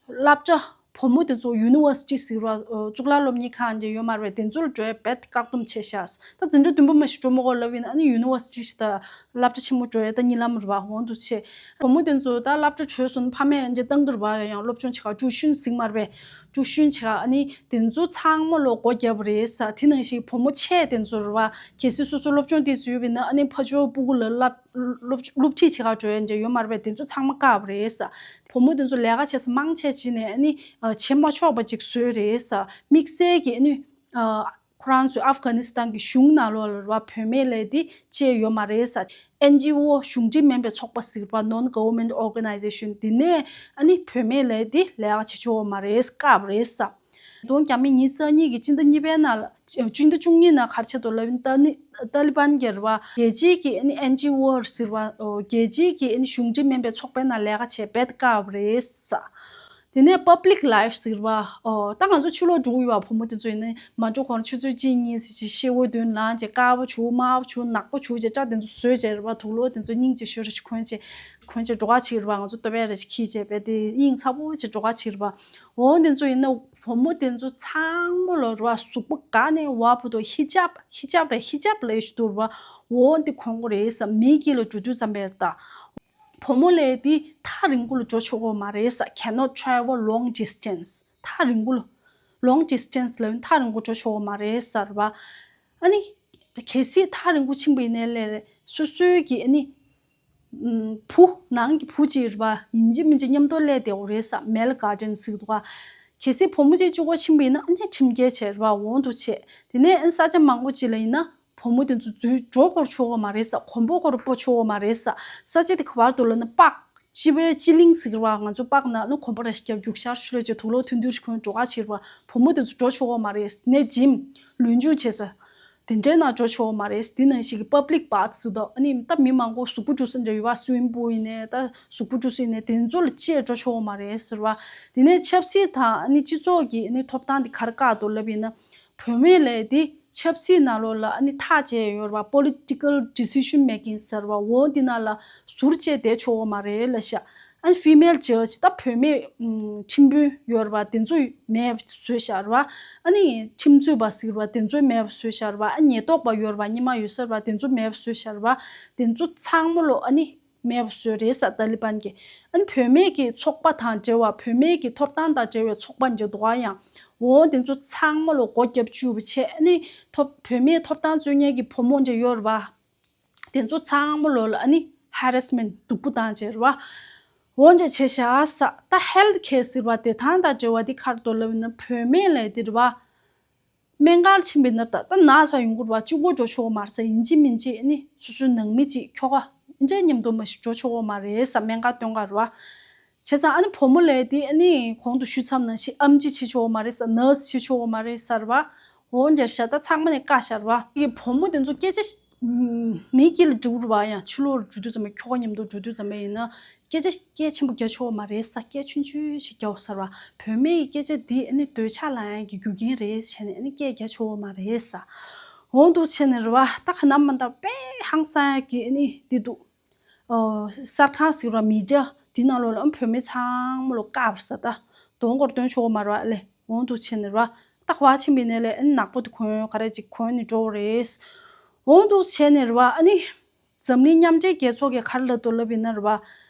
སློབ་གྲྭ། བུ་མོ་དེ་ཚོ་ཡུ་ནི་ཝར་སི་ཊི་ཟེར་བ། ཨོ། གཙུག་ལག་སློབ་གཉེར་ཁང་འདྲ་ཡོད་མ་རེད་པས། དེ་ཚོ་ལ་འགྲོ་ཡ་རྦད་བཀག་སྡོམ་བྱས་ཤག་ད་འཛིན་གྲྭ་བདུན་པ་མ་གཏོགས་འགྲོ་མ་དགོས་ལབ་ཡིན་ན། ཨ་ནི་ཡུ་ནི་ཝར་སི་ཊི་ཞིག་དང་སློབ་གྲྭ་ཆེན་མོ་འགྲོ་ཡ་ད་གཉིད་ལམ་རེད་བ། འོང་དུ་ཆེ། བུ་མོ་དེ་ཚོ་ད་སློབ་གྲྭ་གྲོལ་སོང་ན་ཕ་མས་འདྲ་བཏང་གི་རེད་བ། ཡང་སློབ་སྦྱོང་བྱེད་ག་ཀྲུའུ་ཤུན་ཟེར་གི་མ་རེད་པས། ཀྲུའུ་ཤུན་བྱེད་ག་ཨ་ནི་དེ་ཚོ་ཚང་མ་ལོ་སྒོ་བརྒྱབ་པ་རེད་ཟེར། དེ་ནང་བཞིན་བུ་མོ་ཆེ་དེ་ཚོ་རེད་བ། གལ་སྲིད་སོ་སོ་སློབ་སྦྱོང་དེ་ཚོ་ཡོད་པ་ཡིན་ན། ཨ་ནི་ཕ་ཇོ་སྤུ་གུ་ལ་སློབ་སློབ་སློབ་ཁྲིད་བྱེད་ག་འགྲོ་ཡ་འདྲ་ཡོད་མ་རེད་པས། དེ་ཚོ་ཚང་མ་བཀག་པ་རེད་ཟེར། བུ་མོ་དེ་ཚོ་ལས་ཀ་བྱས་ས་མང་ཆེ་བྱས་ནས་ཨ་ནི་བྱེད་མ་ཆོག་པ་ཅིག་བཟོས་རེད་ཟེར། དམིགས་བསལ་གྱི་ཨ་ནི་ཁོ་རང་ཚོའི་ཨབ་གྷ་ནི་སི་ཐན་གྱི་གཞུང་ནང་ལོགས་ལ་རེད་བ། བུད་མེད་ལབ་ཡ་དེ་བཅས་ཡོད་མ་རེད་ཟེར། ཨེན་ཇི་ཨོ། གཞུང་འབྲེལ་མིན་པའི་ཚོགས་པ་ཟེར་བ། Non Government Organization། དེ་ནས་ཨ་ནི་བུད་མེད་ལབ་ཡ་དེ་ལས་ཀ་བྱེད་ཆོག་མ་རེད། བཀག་པ་རེད་ཟེར། ཉིས་སྟོང་། རྒྱ་མིས་ཉི་ཤུ་རྩ་གཉིས་ཀྱི་སྤྱི་ཟླ་གཉིས་པའི་ནང་ལ། སྤྱི་ཟླ་བཅུ་གཉིས་ནང་ག་རེ་བྱས་འདུག་ལབ་ཡིན་ན། ཏཱ་ནི་ཏཱ་ལི་བན་གྱིས་རེད་བ། རྒྱལ་སྤྱིའི་གི་ཨ་ནི་ཨེན་ཇི་ཨོ་ཟེར་བ། ཨོ། རྒྱལ་སྤྱིའི་གི་ཨ་ནི་གཞུང་འབྲེལ་མིན་པའི་ཚོགས་པའི་ནང་ལས་ཀ་བྱས་རྦད་བཀག་པ་རེད་ཟེར། དེ་ནས་Public Life ཟེར་བ། ཨོ། ད་ང་ཚོ་ཕྱི་ལོགས་འགྲོ་གི་ཡོད་པ། བུ་མོ་དེ་ཚོ་ཡིན་ན་མ་འགྲོ་གོང་ཆུ་ཚོད་གཅིག་གཉིས་ཙམ་ཅིག་ཤེལ་སྒོའི་མདུན་ལངས་བྱས། དཀར་པོ་བྱུག་དམར་པོ་བྱུག་ནག་པོ་བྱུག་བྱས། སྐྲ་དེ་ཚོ་བཟོས་བྱས་རེད་བ། དུག་ལོག་དེ་ཚོ་སྙིང་རྗེ་ཤོར་ཞིག་གོན་བྱས། གོན་བྱས་འགྲོ་ག་བྱེད་ཀྱི་རེད་བ། ང་ཚོ་ཏོ་བས་རེ་ཞིག་འཁྱེར་བྱས་རྦད་དེ་སྙིང་ཚ་པོ་བྱས་འགྲོ་ག་བྱེད་ཀྱི་རེད་བ། འོ། དེ་ཚོ་ཡིན་ན་བུ་མོ་དེ་ཚོ་ཚང་མ་ལོ་རེད་བ། གཟུགས་པོ་ག་ནས་བ་བར་དུ་ཧི་ཇབ། ཧི་ཇབ་རེད། ཧི་ཇབ་ལབ་ཡ་ཞིག་འདུག་རེད་བ། འོ། འདི་གོན་དགོས་རེད་ཟེར། མིའི་དཀྱིལ་ལ་འགྲོ་དུས་ཙམ་པ་རེད་ད། བུ་མོ་ལབ་ཡ་དེ་ཐག་རིང་པོ་ལ་འགྲོ་ཆོག་གི་མ་རེད་ཟེར། Cannot travel long distance། ཐག་རིང་པོ་ལ། Long distance ལབ་ཡ་ཐག་རིང་པོ་འགྲོ་ཆོག་གི་མ་རེད་ཟེར་བ། ཨ་ནི་གལ་སྲིད་ཐག་རིང་པོ་ཕྱིན་པ་ཡིན་ན་ལས་སོ་སོའི་གི་ཨ་ནི་བུ། ནང་གི་བུ་གཅིག་རེད་བ། ཡིན་གཅིག་མིན་གཅིག་མཉམ་དུ་སླེབས་བསྡད་ཡོད་རེད་ཟེར། Male guardian ཟེར་གི་འདུག་ག་གལ་སྲིད་བུ་མོ་གཅིག་གཅིག་པོ་ཕྱིན་པ་ཡིན་ན། ཨ་ནི་ཁྲིམས་འགལ་བྱས་རེད་བ། འོང་དུ་བྱས། དེ་ནས་ཨ་ནི་ས་ཆ་མང་པོ་ཅིག་ལ་ཡིན་ན་བུ་མོ་དེ་ཚོ་འཛུལ་འགྲོ་སྐོར་ཆོག་གི་མ་རེད་ཟེར། གོམ་པ་སྐོར་སྤོ་ཆོག་གི་མ་རེད་ཟེར། ས་ཆ་དེ་ག་པར་འདུག་ལབ་ན། པག་སྤྱི་པའི་སྤྱི་གླིང་ཟེར་གི་རེད་བ། ང་ཚོ་པག་ནང་ལ་གོམ་པ་རེ་ཞིག་བརྒྱབ། རྒྱུག་ཤར་ཆུ་ལ་བྱས། དུག་ལོག་ཐོན་དུས་ཤིག་གོན་འགྲོ་ག་བྱེད་རེད་བ། བུ་མོ་དེ་ཚོ་འགྲོ་ཆོག་གི་མ་རེད། ནས་gym། ལུས་འཇུ་བྱེད་ས། དེ་འདྲའི་ནང་འགྲོ་ཆོག་མ་རེད། དེ་ནང་བཞིན་གྱི་Public Bath ཟེར་དུས། ཨ་ནི་ད་མི་མང་པོ་གཟུགས་པོ་འཁྲུ་ས་འདྲ་ཡོད་པ། Swimming pool ཡིན་ནའི་ད་གཟུགས་པོ་འཁྲུ་ས་ཡིན་ནའི་དེ་ཚོ་ལ་ཅིག་འགྲོ་ཆོག་མ་རེད་ཟེར་བ། དེ་ནས་ཆབ་སྲིད་དང་ཨ་ནི་སྤྱི་ཚོགས་ཀྱི་ཨ་ནི་ཐོབ་ཐང་དེ་ག་རེ་བཀག་འདུག་ལབ་ཡིན་ན། བུད་མེད་ལབ་ཡ་དེ་ཆབ་སྲིད་ནང་ལོགས་ལ་ཨ་ནི་ཐག་བཅད་ཡོད་རེད་བ། Political decision making ཟེར་བ། འོ། དེ་ནང་ལ་ཟུར་བཅད་བསྡད་ཆོག་གི་མ་རེད་ལབ་ཤག་ཨ་ནི་female judge། ད་བུད་མེད་ཨམ་ཁྲིམས་དཔོན་ཡོད་རེད་བ། དེ་ཚོ་མེད་པ་བཟོས་བཞག་རེད་བ། ཨ་ནི་ཁྲིམས་རྩོད་པ་ཟེར་བ། དེ་ཚོ་མེད་པ་བཟོས་བཞག་རེད་བ། ཨ། ཉེན་རྟོག་པ་ཡོད་རེད་བ། སྔོན་མ་ཡོད་ས་རེད་བ། དེ་ཚོ་མེད་པ་བཟོས་བཞག་རེད་བ། དེ་ཚོ་ཚང་མ་ལོ་ཨ་ནི་མེད་པ་བཟོས་རེད་ཟེར། ཏཱ་ལི་བན་གྱིས། ཨ་ནི་བུད་མེད་ཀྱི་ཚོགས་པ་དང་འབྲེལ་བ། བུད་མེད་ཀྱི་ཐོབ་ཐང་དང་འབྲེལ་བའི་ཚོགས་པ་འདྲ་འདུག་ག་ཡང་། འོ། དེ་ཚོ་ཚང་མ་ལོ་སྒོ་བརྒྱབ་བཅུག་པ་བྱས། ཨ་ནི་ཐོབ་བུད་མེད་ཐོབ་ཐང་རྩོད་མཁན་གྱི་བུ་མོ་འདྲ་ཡོད་རེད་བ། དེ་ཚོ་ཚང་མ་ལོ་ལ་ཨ་ནི་harassment། སྡུག་པོ་བཏང་བྱས་རེད་བ། འོ་འདྲ་བྱས་བཞག་ཟེར། ད་health care ཟེར་བ་བདེ་ཐང་དང་འབྲེལ་བ་དེ་ག་རེ་འདུག་ལབ་ན། བུད་མེད་ལབ་དེ་རེད་བ། སྨན་ཁང་ཕྱིན་པ་ཡིན་ན་ད་ད་ན་ཚ་ཡོང་གི་རེད་བ། གཅིག་པོ་འགྲོ་ཆོག་གི་མ་རེད་ཟེར། ཡིན་གཅིག་མིན་གཅིག་ཨ་ནི་སོ་སོའི་ནང་མི་གཅིག་ཁྱོ་ག་འདྲ་མཉམ་དུ་མ་གཏོགས་འགྲོ་ཆོག་གི་མ་རེད་ཟེར། སྨན་ཁང་སྟོན་ག་རེད་བ། བྱས་ཙང་ཨ་ནི་བུ་མོ་ལབ་དེ་ཨ་ནི་གོང་དུ་ཞུས་ཚར་བ་ནང་བཞིན་ཨེམ་ཆི་བྱེད་ཆོག་གི་མ་རེད་ཟེར། nurse བྱེད་ཆོག་གི་མ་རེད་ཟེར་བ། འོ་འདྲ་བྱས་ད་ཚང་མ་ནས་བཀག་བཞག་རེད་བ། དེ་གི་བུ་མོ་དེ་ཚོ་སྐད་ཆ་མིའི་དཀྱིལ་ལ་འགྲོ་གི་རེད་བ། ཡང་ཕྱི་ལོགས་ལ་འགྲོ་དུས་ཙམ་པ། ཁྱོ་ག་མཉམ་དུ་འགྲོ་དུས་ཙམ་པ་ཡིན་ན་སྐད་ཆ་སྐད་ཆེན་པོ་རྒྱག་ཆོག་གི་མ་རེད་ཟེར། སྐད་ཆུང་ཆུང་ཞིག་རྒྱག་ཟེར་བ། བུད་མེད་ཀྱི་སྐད་ཆ་འདི་ཨ་ནི་འདོད་ཆགས་ལངས་ཡག་གི་རྒྱུ་རྐྱེན་རེད་བྱས་ནས་ཨ་ནི་སྐད་རྒྱག་ཆོག་གི་མ་རེད་ཟེར། འོ་འདུག་བྱས་ནས་རེད་བ། ད་ག་ནམ་མ་འདའ་དཔེ་ཧང་སང་ཡག་གི་ཨ་ནི་འདི་འདུག་ཨོ། གསར་ཁང་ཟེར་བ། media། འདི་ནང་ལོགས་ལ་ཨ་བུད་མེད་ཚང་མ་ལོ་བཀག་པ་ཟེར། ད་གདོང་སྐོར་སྟོན་ཆོག་གི་མ་རེད་བ་ལེ། འོ་འདུག་བྱས་ནས་རེད་བ། ད་ག་པར་ཕྱིན་པ་ཡིན་ན་ལེ་ཨ་ནི་ནག་པོ་དེ་གོན། ག་རེ་ཅིག་གོན་ནས་འགྲོ་དགོས་རེད། འོ་འདུག་བྱས་ནས་རེད་བ། ཨ་ནི་འཛམ་གླིང་མཉམ་འབྲེལ་རྒྱལ་ཚོགས་ཀྱིས་ག་རེ་ལབ་འདུག་ལབ་ཡིན་ན་རེད་བ།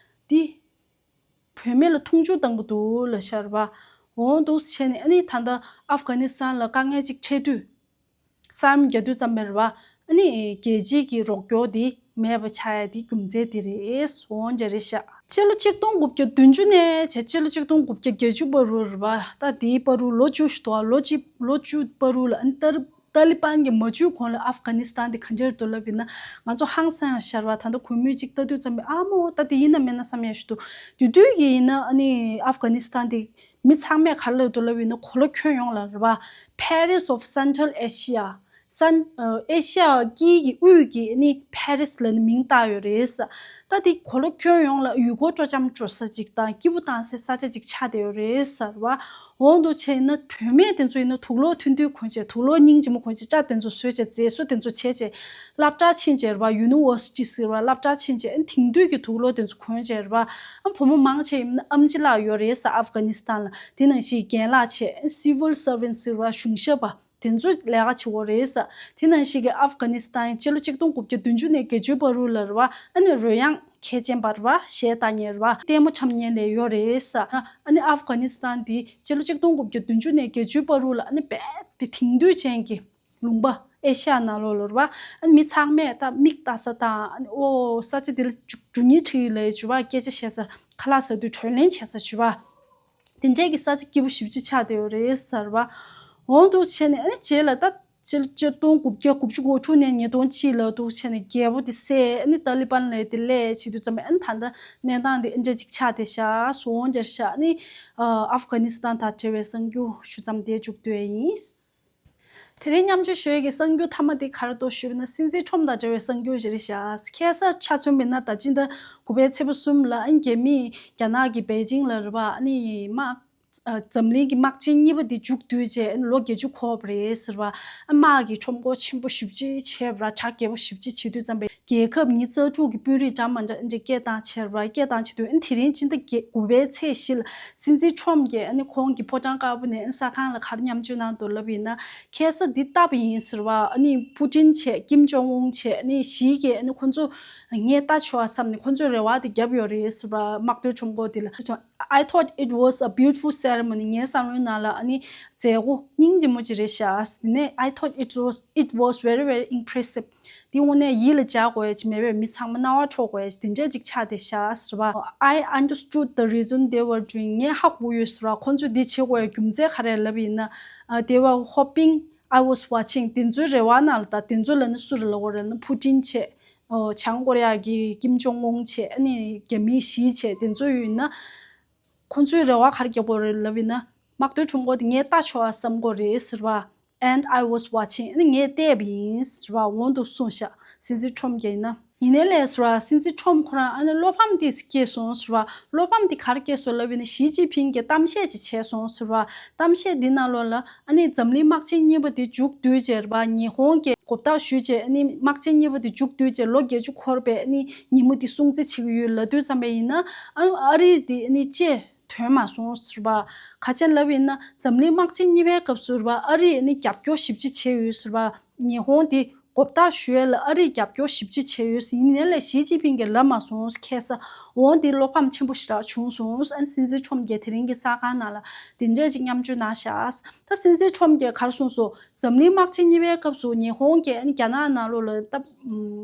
འདི་བུད་མེད་ལ་མཐོང་ཆུང་བཏང་གི་འདུག་ལབ་ཤག་རེད་བ། འོ་འདུག་བྱས་ནས་ཨ་ནི་ད་ལྟ་ཨབ་གྷ་ནི་སི་ཐན་ལ་དཀའ་ངལ་ཅིག་འཕྲད་དུས། ས་ཡོམ་རྒྱག་དུས་ཙམ་པ་རེད་བ། ཨ་ནི་རྒྱལ་སྤྱིའི་གི་རོགས་སྐྱོར་དེ་མེད་པ་ཆགས་ཡ་དེ་རྒྱུ་མཚན་དེ་རེད། འོ་འདྲ་རེད་ཤག་ཕྱི་ལོ་ཆིག་སྟོང་དགུ་བརྒྱ་བདུན་ཅུ་ནས་བྱས་ཕྱི་ལོ་ཆིག་སྟོང་དགུ་བརྒྱ་བརྒྱད་ཅུ་བར་དུ་རེད་བ། ད་དེའི་བར་དུ་ལོ་བཅུ་ཞིག་འདུག་ལོ་གཅིག་ལོ་བཅུ་བར་དུ་ལ་ཨ་ནི་ཏཱ་ཏཱ་ལི་བན་གྱིས་མ་འཇུས་གོང་ལ་ཨབ་གྷ་ནི་སི་ཐན་དེ་ག་འདྲ་རེད་འདུག་ལབ་ཡིན་ན། ང་ཚོ་ཧང་སང་ཡ་ཤར་བ། ད་ལྟ་གུས་མོས་གཅིག་ལྟ་དུས་ཙམ་པ། ཨ་མོ། ད་དེ་ཡིན་ན་མིན་ན་བསམ་ཡ་ཞིག་འདུག་དེ་དུས་ཀྱི་ཡིན་ན་ཨ་ནི་ཨབ་གྷ་ནི་སི་ཐན་དེ་ མི་ཚང་མས་ག་རེ་ལབ་འདུག་ལབ་ཡིན་ན། གོ་ལ་ཁྱོན་ཡོངས་ལ་རེད་བ། Paris of Central Asia། སན་ཨེ་ཤ་ཡ་དཀྱིལ་གྱི་དབུས་ཀྱི་ནི་ཕ་རི་སི་ལ་ནི་མིང་བཏགས་ཡོད་རེད། ད་དེ་གོ་ལ་ཁྱོན་ཡོངས་ལ་ཡུལ་སྐོར་སྤྲོ་འཆམ་འགྲོ་ས་ཅིག་དང་སྐྱིད་པོ་བཏང་སའི་ས་ཆ་ཅིག་ཆགས་བསྡད་ཡོད་རེད་ཟེར་བ། འོང་དུ་བྱས་ན་བུད་མེད་དེ་ཚོ་ཡིན་ན་དུག་ལོག་ཐུང་ཐུང་གོན་བྱས། དུག་ལོག་སྙིང་རྗེ་མོ་གོན་བྱས། སྐྲ་དེ་ཚོ་བཟོས་བྱས། མཛེས་བཟོ་དེ་ཚོ་བྱས་བྱས། སློབ་གྲྭ་ཕྱིན་བྱས་རེད་བ། ཡུ་ནི་ཝར་སི་ཊི་ཟེར་བ། སློབ་གྲྭ་ཕྱིན་བྱས། ཨ་ནི་དེང་དུས་ཀྱི་དུག་ལོག་དེ་ཚོ་གོན་བྱས་རེད་བ། ཨ་བུ་མོ་མང་ཆེ་ཡིན་ན་ཨམ་ཆི་ལགས་ཡོད་རེད་ཟེར། ཨབ་གྷ་ནི་སི་ཐན་ལ། དེ་ནང་བཞིན་རྒན་ལགས་བྱས། ཨ་ནི་སི་ཝིལ་སར་ཝན་སི་ཟེར་བ། གཞུང་ཞབས་པ། དེ་ཚོ་ལས་ཀ་བྱེད་ཀྱི་ཡོད་རེད་ཟེར། དེ་ནང་བཞིན་གྱི་ཨབ་གྷ་ནི་སི་ཐན་སྤྱི་ལོ་ཆིག་སྟོང་དགུ་བརྒྱ་བདུན་ཅུ་ནས་བརྒྱད་ཅུའི་བར་དུ་ལ་རེད་བ། ཨ་ནི་རོལ་དབྱངས་མཁས་ཅན་པ་རེད་བ། གཞས་བཏང་མཁན་རེད་བ། ལྟད་མོ་འཁྲབ་མཁན་ལ་ཡོད་རེད་ཟེར། ཨ་ནི་ཨབ་གྷ་ནི་སི་ཐན་དེ་སྤྱི་ལོ་ཆིག་སྟོང་དགུ་བརྒྱ་བདུན་ཅུ་ནས་བརྒྱད་ཅུའི་བར་དུ་ལ། ཨ་ནི་རྦད་དེ་དེང་དུས་ཅན་གྱི་ལུང་པ། ཨེ་ཤ་ཡ་ནང་ལོགས་ལ་རེད་བ། ཨ་ནི་མི་ཚང་མས་ད་མིག་ལྟ་ས་དང་། ཨ་ནི་ཨོ་ས་ཆ་དེ་ལ་འགྲོ་སྙིང་བྲོ་ཡི་ལབ་ཡས་བྱས་རེད་བ། སྐད་ཆ་བཤད་ས། ཁ་ལག་ཟ་དུས་གྲོས་གླེང་བྱེད་ས་བྱས་རེད་བ། དེ་འདྲའི་གི་ས་ཆ་སྐྱིད་པོ་ཞེ་པོ་ཅིག་ཆགས་བསྡད་ཡོད་རེད་ཟེར་བ། འོང་དུ་བྱས་ནས། ཨ་ནི་རྗེས་ལ་ད་ཆིག་སྟོང་དགུ་བརྒྱ་དགུ་བཅུ་གོ་དྲུག་ནས་ཉིས་སྟོང་གཅིག་ལ་འདུག་བྱས་ནས་རྒྱལ་པོ་དེ་བསད། ཨ་ནི་ཏཱ་ལི་བན་ལབ་ཡས་དེ་སླེབས་བྱེད་དུས་ཙམ་པ། ཨ་ནི་ད་ལྟ་གནས་སྟངས་དེ་ཨ་འདྲ་ཅིག་ཆགས་བསྡད་ཤག་ཟེར་བ་འདྲ་ཤག། ཨ་ནི་ཨ་ཨབ་གྷ་ནི་སི་ཐན་དང་འབྲེལ་བའི་གསར་འགྱུར་ཞུ་མཚམས་དེ་མཇུག་བསྡུ་ཡས་ཡིན། དེ་རིང་མཉམ་སྤྱོད་ཞུ་ཡས་ཀྱི་གསར་འགྱུར་མཐའ་མ་དེ་ག་རེ་འདུག་ཞུས་པ་ན། སྲིད་འཛིན་ཁྲོམ་དང་འབྲེལ་བའི་གསར་འགྱུར་ཞིག་རེད་ཤག། ཁ་སང་ཆ་མཚོན་པ་ཡིན་ན། ད་ཕྱི་ཟླ་དགུ་པའི་ཚེས་པ་གསུམ་ལ། ཨ་ནི་རྒྱ་མིས་རྒྱ་ནག་གི་པེ་ཅིང་ལ་རེད་བ། ཨ་ནི་དམག་ཨ་འཛམ་གླིང་གི་དམག་ཆེན་གཉིས་པ་དེ་མཇུག་བསྡུས་བྱས། ཨ་ནི་ལོ་བརྒྱད་ཅུ་འཁོར་བ་རེད་ཟེར་བ། ཨ་དམག་གི་ཁྲོམ་སྐོར་ཆེན་པོ་ཞེ་པོ་ཅིག་བྱས་པ་ར། གྲ་རྒྱས་པོ་ཞེ་པོ་ཅིག་བྱེད་དུས་ཙམ་པ། རྒྱལ་ཁབ་ཉི་ཤུ་རྩ་དྲུག་གི་དཔོན་རིགས་འདྲ་མི་འདྲ་འདྲ་སྐད་བཏང་བྱས་རེད་བ། སྐད་བཏང་བྱེད་དུས། ཨ་ནི་དེ་རིང་ཕྱི་ཟླ་དགུ་པའི་ཚེས་བཞི་ལ་སྲིད་འཛིན་ཁྲོམ་གྱིས། ཨ་ནི་ཁོང་གི་ཕོ་བྲང་དཀར་པོ་ནས། ཨ་ནི་གསར་ཁང་ལ་ག་རེ་མཉམ་སྤྱོད་གནང་འདུག་ལབ་ཡིན་ན། ཁ་སང་འདི་བཏབ་ཡིན་ཟེར་བ། ཨ་ནི་པུ་ཏིན་བྱས། ཀིམ་ཇོང་ཨུན་བྱས། ཨ་ནི་ཞི་གིས། ཨ་ནི་ཁོང་ཚོ་ངས་ལྟ་ཆོག་ཨ་བསམ་ནས་ཁོང་ཚོས་རེ་བ་དེ་བརྒྱབ་ཡོད་རེད་ཟེར་བ། དམག་དོན་ཁྲོམ་སྐོར་དེ་ལ། I thought it was a beautiful ceremony. ངའི་བསམ་བློའི་ནང་ལ། ཨ་ནི་མཛད་སྒོ་སྙིང་རྗེ་མོ་ཅིག་རེད་ཤག། དེ་ནས། I thought it was, it was very, very impressive. དེ་དངོས་གནས་ཡིད་ལ་འཇགས་དགོས་ཡ་ཅིག་མེད་པས། མི་ཚང་མ་རྣ་བར་འགྲོ་དགོས་ཡ་ཅིག་དེ་འདྲ་ཅིག་ཆགས་བསྡད་ཤག་ཟེར་བ། I understood the reason they were doing. ངས་ཧ་གོ་ཡོད་ཟེར་བ། ཁོང་ཚོས་འདི་བྱེད་དགོས་ཡ་རྒྱུ་མཚན་ག་རེ་ལབ་ཡིན་ན། ཨ། They were hoping I was watching. དེ་ཚོའི་རེ་བ་ནང་ལ། ད་དེ་ཚོ་ལ་ནི་སུ་རེད་ལབ་དགོས་རེད་ན། པུ་ཏིན་བྱས། ཨོ། བྱང་ཀོ་རི་ཡ་གི་ཀིམ་ཇོང་ཨུན་བྱས། ཨ་ནི་རྒྱ་མིའི་ཞི་བྱས། དེ་ཚོ་ཡིན་ན། ཁོང་ཚོས་རེ་བ་ག་རེ་རྒྱག་དགོས་རེད་ལབ་ཡིན་ན། དམག་དོན་ཁྲོམ་སྐོར་དེ་ངས་ལྟ་ཆོག་ཨ་བསམ་གྱི་ཡོད་རེད་ཟེར་བ། And I was watching. ཨ་ནི་ངས་བལྟས་པ་ཡིན་ཟེར་བ། འོང་དུ་གསུངས་ཤག། སྲིད་འཛིན་ཁྲོམ་གྱིས་ཡིན་ན། ཡིན་ནའི་ལས་ཟེར་བ། སྲིད་འཛིན་ཁྲོམ་ཁོ་རང་། ཨ་ནི་བློ་ཕམ་དེ་སྐྱེས་སོང་ཟེར་བ། བློ་ཕམ་དེ་ག་རེ་སྐྱེས་སོང་ལབ་ཡིན་ན། ཞི་ཅིན་ཕིང་གིས་གཏམ་བཤད་ཅིག་བྱས་སོང་ཟེར་བ། གཏམ་བཤད་འདི་ནང་ལོགས་ལ། ཨ་ནི་འཛམ་གླིང་དམག་ཆེན་གཉིས་པ་དེ་མཇུག་བསྡུས་བྱས་རེད་བ། ཉི་ཧོང་གིས་མགོ་བཏགས་ཞུས་བྱས། ཨ་ནི་དམག་ཆེན་གཉིས་པ་དེ་མཇུག་བསྡུས་བྱས་ལོ་བརྒྱད་ཅུ་འཁོར་བའི་ཨ་ནི་ཉིན་མོ་དེ་སྲུང་བརྩི་བྱེད་ཀྱི་ཡོད་ལབ་དུས་ཙམ་པ་ཡིན་ན། ཨ། ཨ་རི་དེ་ཨ་ནི་ཅི་ཐོན་མ་སོང་ཟེར་བ། ག་རེ་ལབ་ཡིན་ན། འཛམ་གླིང་དམག་ཆེན་གཉིས་པའི་སྐབས་སུ་རེད་བ། ཨ་རིས་ཨ་ནི་རྒྱབ་སྐྱོར་ཞེ་པོ་ཅིག་བྱས་ཡོད་ཟེར་བ། ཉི་ཧོང་དེ་མགོ་བཏགས་ཞུ་ཡས་ལ་ཨ་རིས་རྒྱབ་སྐྱོར་ཞེ་པོ་ཅིག་བྱས་ཡོད་ཟེར། ཡིན་ནའི་ལས་ཞི་ཅིན་ཕིང་གིས་ལབ་མ་སོང་ཁ་སང་། འོ་འདི་བློ་ཕམ་ཆེན་པོ་ཞེ་དྲག་བྱུང་སོང་། ཨ་ནི་སྲིད་འཛིན་ཁྲོམ་གྱིས་དེ་རིང་གི་གསར་ཁང་ནང་ལ་དེ་འདྲས་ཅིག་མཉམ་སྤྱོད་གནང་ཤག། ད་སྲིད་འཛིན་ཁྲོམ་གྱིས་ག་རེ་གསུངས་སོང་། འཛམ་གླིང་དམག་ཆེན་གཉིས་པའི་སྐབས་སུ་ཉི་ཧོང་གིས་ཨ་ནི་རྒྱ་ནག་ནང་ལོགས་ལ་ད་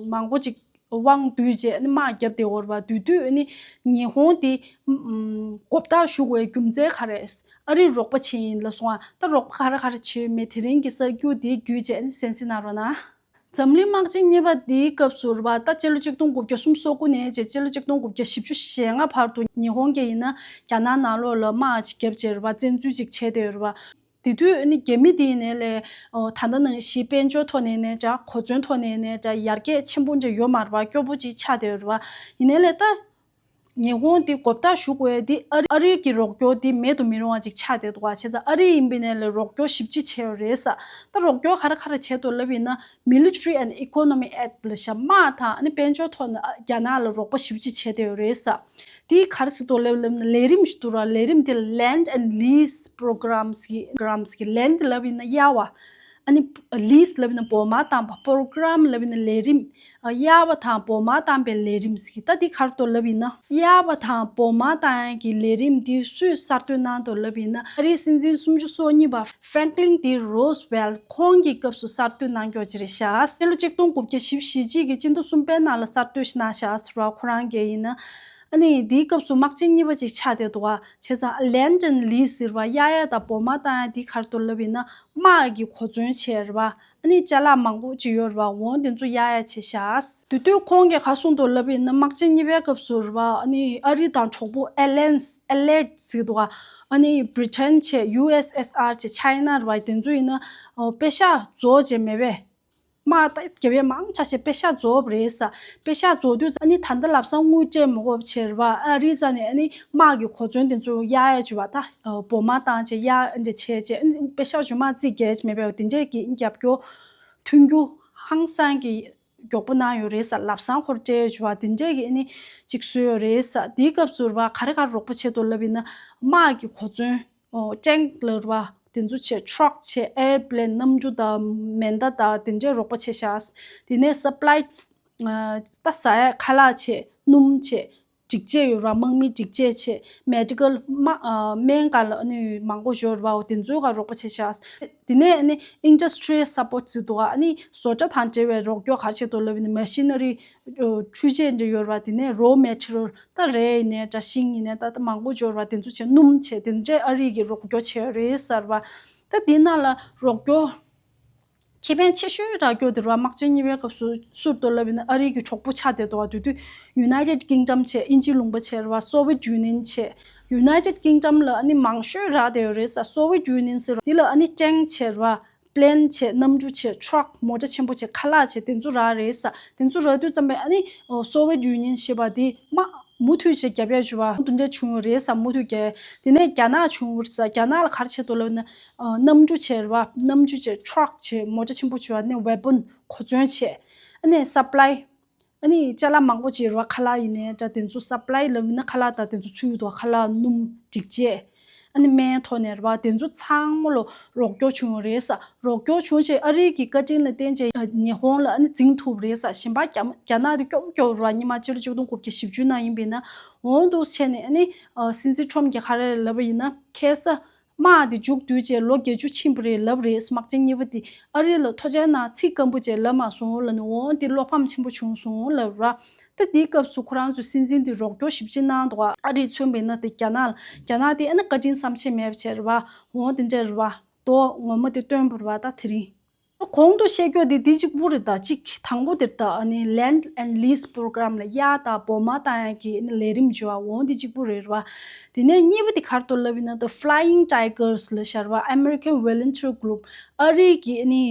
མང་པོ་ཅིག་དབང་བསྡུས་བྱས་ཨ་ནི་དམག་བརྒྱབ་བསྡད་ཡོད་རེད་བ། དེ་དུས་ཨ་ནི་ཉི་ཧོང་དེ་ཨམ། མགོ་བཏགས་ཞུ་དགོས་རྒྱུ་མཚན་ག་རེ། ཨ་རིས་རོགས་པ་བྱས་ཡིན་ལབ་སོང་ཨ། ད་རོགས་པ་ག་རེ་ག་རེ་བྱས་ཡོད་མེད་དེ་རིང་གི་གསར་འགྱུར་དེ་བརྒྱུད་བྱས་ཨ་ནི་གསན་གཟིགས་གནང་རོགས་གནང་། འཛམ་གླིང་དམག་ཆེན་གཉིས་པ་དེའི་སྐབས་སུ་རེད་བ། ད་སྤྱི་ལོ་ཆིག་སྟོང་དགུ་བརྒྱ་སུམ་ཅུ་སོ་དགུ་ནས་བྱས་སྤྱི་ལོ་ཆིག་སྟོང་དགུ་བརྒྱ་བཞི་བཅུ་ཞེ་ལྔ་བར་དུ་ཉི་ཧོང་གིས་ཡིན་ན་རྒྱ་ནག་ནང་ལོགས་ལ་དམག་ཅིག་བརྒྱབ་བྱས་རེད་བ། བཙན་འཛུལ་ཅིག་བྱས་བསྡད་ཡོད་རེད་བ། དེ་དུས་ཨ་ནི་རྒྱ་མི་དེ་ཡིན་ནའི་ལས། ཨོ། ད་ལྟ་ནང་བཞིན་དཔལ་འབྱོར་ཐོག་ནས་ཡིན་ནའི་འདྲ། གོ་མཚོན་ཐོག་ནས་ཡིན་ནའི་འདྲ། ཡར་རྒྱས་ཆེན་པོ་འདྲ་ཡོད་མ་རེད་བ། སྐྱོ་པོ་ཅིག་ཆགས་བསྡད་ཡོད་རེད་བ། ཡིན་ནའི་ལས་ད་ཉི་ཧོང་དེ་མགོ་བཏགས་ཞུ་དགོས་ཡ་དེ་ཨ་ཨ་རི་གི་རོགས་སྐྱོར་དེ་མེད་དུ་མི་རུང་བ་ཅིག་ཆགས་བསྡད་འདུག་བ། བྱས་ཙང་ཨ་རི་ཡིན་པ་ཡིན་ནའི་ལས་རོགས་སྐྱོར་ཞེ་པོ་ཅིག་བྱས་ཡོད་རེད་ཟེར། ད་རོགས་སྐྱོར་ག་རེ་ག་རེ་བྱས་འདུག་ལབ་ཡིན་ན། Military and Economy Aid ལབ་ཤག། དམག་དང་ཨ་ནི་དཔལ་འབྱོར་ཐོག་ནས་རྒྱ་ནག་ལ་རོགས་པ་ཞེ་པོ་ཅིག་བྱས་བསྡད་ཡོད་རེད་ཟེར། དེ་ག་རེ་ཟེར་འདུག་ལབ་ལབ་ན་ལས་རིམ་ཞིག་འདུག་ར། ལས་རིམ་དེ་Land and Lease Programs གི་Programs གི་Land ལབ་ཡིན་ན་གཡར་བ། ཨ་ནི་Lease ལབ་ཡིན་ན་བོགས་མ་བཏང་བ། Program ལབ་ཡིན་ན་ལས་རིམ། ཨ། གཡར་བ་དང་བོགས་མ་བཏང་བའི་ལས་རིམ་ཟེར་གི། ད་དེ་ག་རེ་འདུག་ལབ་ཡིན་ན། གཡར་བ་དང་བོགས་མ་བཏང་ཡ་གི་ལས་རིམ་དེ་སུས་གསར་གཏོད་གནང་འདུག་ལབ་ཡིན་ན། ཨ་རིའི་སྲིད་འཛིན་སུམ་ཅུ་སོ་གཉིས་པ་Franklin D Roosevelt ཁོང་གི་སྐབས་སུ་གསར་གཏོད་གནང་ཀྱོག་ཅིག་རེད་ཤག། སྤྱི་ལོ་ཆིག་སྟོང་དགུ་བརྒྱ་བཞི་བཅུ་ཞེ་གཅིག་གི་སྤྱི་ཟླ་གསུམ་པའི་ནང་ལ་གསར་གཏོད་ཞིག་གནང་ཤག་ཟེར་བ། ཁོ་རང་གིས་ཡིན་ན། ཨ་ནི་དེའི་སྐབས་སུ་དམག་ཆེན་གཉིས་པ་ཅིག་ཆགས་བསྡད་འདུག་ག་བྱས་ཙང་Lend and Lease ཟེར་བ་གཡར་ཡ་དང་སྦོ་མ་བཏང་ཡ་དེ་ག་རེ་འདུག་ལབ་ཡིན་ན་དམག་གི་གོ་མཚོན་བྱས་རེད་བ། ཨ་ནི་ཅ་ལག་མང་པོ་ཅིག་ཡོད་རེད་བ། འོ་དེ་ཚོ་གཡར་ཡ་བྱས་ཤག་དེ་དུས་ཁོང་གིས་ག་རེ་གསུངས་འདུག་ལབ་ཡིན་ན་དམག་ཆེན་གཉིས་པའི་སྐབས་སུ་རེད་བ། ཨ་ནི་ཨ་རི་དང་གྲོགས་པོ་Alliance Allied ཟེར་འདུག་ག་ཨ་ནི་Britain བྱས་U S S R བྱས་China རེད་བ། དེ་ཚོ་ཡིན་ན་ཨོ་པེ་ཤག་རྫོགས་བྱས་མེད་པས། དམག་ད་རྒྱབ་ཡས་མང་ཆ་ཤས་པེ་ཤག་རྫོགས་པ་རེད་ས། པེ་ཤག་རྫོགས་དུས་ཨ་ནི་ད་ལྟ་ལམ་སང་དངུལ་སྤྲད་མ་དགོས་པ་བྱས་རེད་བ། ཨ་རི་རྩ་ནས་ཨ་ནི་དམག་གི་གོ་མཚོན་དེ་ཚོ་གཡར་ཡས་བྱས་བ། ད་སྦོ་མ་བཏང་བྱས་གཡར་འདྲ་བྱས་བྱས་ཨ་ནི་པེ་ཤག་ཞུ་མ་རྩིས་རྒྱས་མེད་པའི་དེ་འདྲས་ཀྱི་རྒྱབ་སྐྱོར་མཐུན་འགྱུར་ཧང་སང་གི་མགྱོགས་པོ་གནང་ཡོད་རེད་ས། ལམ་སང་ཁོར་སྤྲད་བྱས་བ་དེ་འདྲས་ཀྱི་ཨ་ནི་ཅིག་བཟོས་ཡོད་རེད་ས། དེའི་སྐབས་སུ་རེད་བ་ག་རེ་ག་རེ་རོགས་པ་བྱས་འདུག་ལབ་ཡིན་ན་དམག་གི་གོ་མཚོན། ཨོ་tank ལབ་རེད་བ། དེ་ཚོ་བྱས་truck བྱས་airplane གནམ་གྲུ་དང་མེ་མདའ་དང་དེ་འདྲའི་རོགས་པ་བྱས་ཤག་དེ་ནས་supply ད་ཟ་ཡ་ཁ་ལག་བྱས་སྣུམ་བྱས་སྒྲིག་ཆས་ཡོད་རེད་བ། དམག་མིའི་སྒྲིག་ཆས་བྱས་medical སྨན་ཁང་ལ་ཨ་ནི་མང་པོ་ཡོད་རེད་བ། དེ་ཚོའི་ཁ་རོགས་པ་བྱས་ཤག་དེ་ནས་ཨ་ནི་industrial support ཟེར་འདུག་ཨ་ནི་བཟོ་གྲྭ་དང་འབྲེལ་བའི་རོགས་སྐྱོར་ག་རེ་བྱས་འདུག་ལབ་ཡིན་ན་machinery འཕྲུལ་ཆས་འདྲ་ཡོད་རེད་བ། དེ་ནས་raw material ད་རས་ཡིན་ནའི་འདྲ་ཤིང་ཡིན་ནའི་ད་ད་མང་པོ་འབྱོར་བ་དེ་ཚོ་བྱས་སྣུམ་བྱས་དེ་འདྲའི་ཨ་རི་གིས་རོགས་སྐྱོར་བྱས་རེད་ཟེར་བ། ད་དེའི་ནང་ལ་རོགས་སྐྱོར་ཁེ་ཕན་ཆེ་ཤོས་རག་རྒྱུ་དེ་རེད་བ། དམག་ཆེན་གཉིས་པའི་སྐབས་སུ་སུར་གཏོར་ལབ་ཡིན་ན་ཨ་རི་གི་གྲོགས་པོ་ཆགས་བསྡད་འདུག་བ། དེ་དུས་United Kingdom བྱས་དབྱིན་ཇི་ལུང་པ་བྱས་རེད་བ། Soviet Union བྱས་United Kingdom ལ་ཨ་ནི་མང་ཤོས་རག་བསྡད་ཡོད་རེད་ཟེར། Soviet Union ཟེར་བ་དེ་ལ་ཨ་ནི་tank བྱས་རེད་བ། plane བྱས་གནམ་གྲུ་བྱས་truck མོ་ཊ་ཆེན་པོ་བྱས་ཁ་ལག་བྱས་དེ་ཚོ་རག་རེད་ས། དེ་ཚོ་རག་དུས་ཙམ་པས་ཨ་ནི་Soviet Union ཞེས་པ་དེ་དམག་མུ་མཐུད་བྱས་རྒྱབ་ཡ་བྱས་བ་དེ་འདྲ་བྱུང་ཡོད་རེད་ས། མུ་མཐུད་རྒྱབ། དེ་ནས་རྒྱ་ནག་བྱུང་ཡོད་རེད་ས། རྒྱ་ནག་ལ་ག་རེ་བྱས་འདུག་ལབ་ན་གནམ་གྲུ་བྱས་རེད་བ། གནམ་གྲུ་བྱས་truck བྱས་མོ་ཊ་ཆེན་པོ་བྱས་བ་ནས་weapon གོ་མཚོན་བྱས་ཨ་ནི་supply ཨ་ནི་ཅ་ལག་མང་པོ་ཅིག་རེད་བ། ཁ་ལག་ཡིན་ནའི་འདྲ་དེ་ཚོ་supply ལབ་ན་ཁ་ལག་དང་དེ་ཚོ་ཚུད་འདུག་ཁ་ལག་སྣུམ་སྒྲིག་ཆས་ཨ་ནི་སྨན་ཐོག་ནས་རེད་བ། དེ་ཚོ་ཚང་མ་ལོ་རོགས་སྐྱོར་བྱུང་ཡོད་རེད་ས། རོགས་སྐྱོར་བྱུང་བྱས་ཨ་རི་གི་བཀའ་དྲིན་ལ་བརྟེན་བྱས་ཉི་ཧོང་ལ་ཨ་ནི་འཛིང་ཐུབ་རེད་ས། གཞན་པ་རྒྱ་རྒྱ་ནག་དེ་སྐྱོ་པོ་སྐྱོ་པོ་རེད་བ། སྔོན་མ་ཕྱི་ལོ་ཆིག་སྟོང་དགུ་བརྒྱ་བཞི་བཅུ་ནང་ཡིན་པས་ན། འོ་འདུག་བྱས་ནས་ཨ་ནི་སྲིད་འཛིན་ཁྲོམ་གྱིས་ག་རེ་ལབ་པ་ཡིན་ན་ཁ་ས། དམག་དེ་མཇུག་བསྡུས་རྗེས་ལོ་བརྒྱད་ཅུ་ཕྱིན་པ་རེད་ལབ་རེད། དམག་ཆེན་གཉིས་པ་དེ་ཨ་རི་ལ་ཐོ་ཅན་ནང་ཚིག་སྐམ་པོ་ཅིག་ལབ་མ་སོང་ལབ་ནས་འོ་དེ་བློ་ཕམ་ཆེན་པོ་བྱུང་སོང་ལབ་ར། ད་དེའི་སྐབས་སུ་ཁོ་རང་ཚོའི་སྲིད་འཛིན་དེ་རོགས་སྐྱོར་ཞིབ་ཆ་གནང་འདུག་ཨ་རིས་མཚོན་པ་ཡིན་ན་དེ་རྒྱ་ནག་ལ་རྒྱ་ནག་དེ་ཨ་ནི་བཀའ་དྲིན་བསམ་ཤེས་མེད་པ་བྱས་རེད་བ། འོ་དེ་འདྲ་རེད་བ། མདོ་ངོ་མ་དེ་སྟོན་པ་རེད་བ་ད་དེ་རིང་། གོང་དུ་བཤད་རྒྱུ་དེ་འདི་གཅིག་པུ་རེད། ད་གཅིག་དང་པོ་དེ་ད་ཨ་ནི་Lend and Lease Program ལ་གཡར་དང་སྦོ་མ་བཏང་ཡག་གི་ཨ་ནི་ལས་རིམ་བྱུང་བ་འོ་འདི་གཅིག་པུ་རེད་བ། དེ་ནས་གཉིས་པ་དེ་ག་རེ་འདུག་ལབ་ཡིན་ན་The Flying Tigers ལ་ཤར་བ་American Volunteer Group ཨ་རིའི་གི་ཨ་ནི་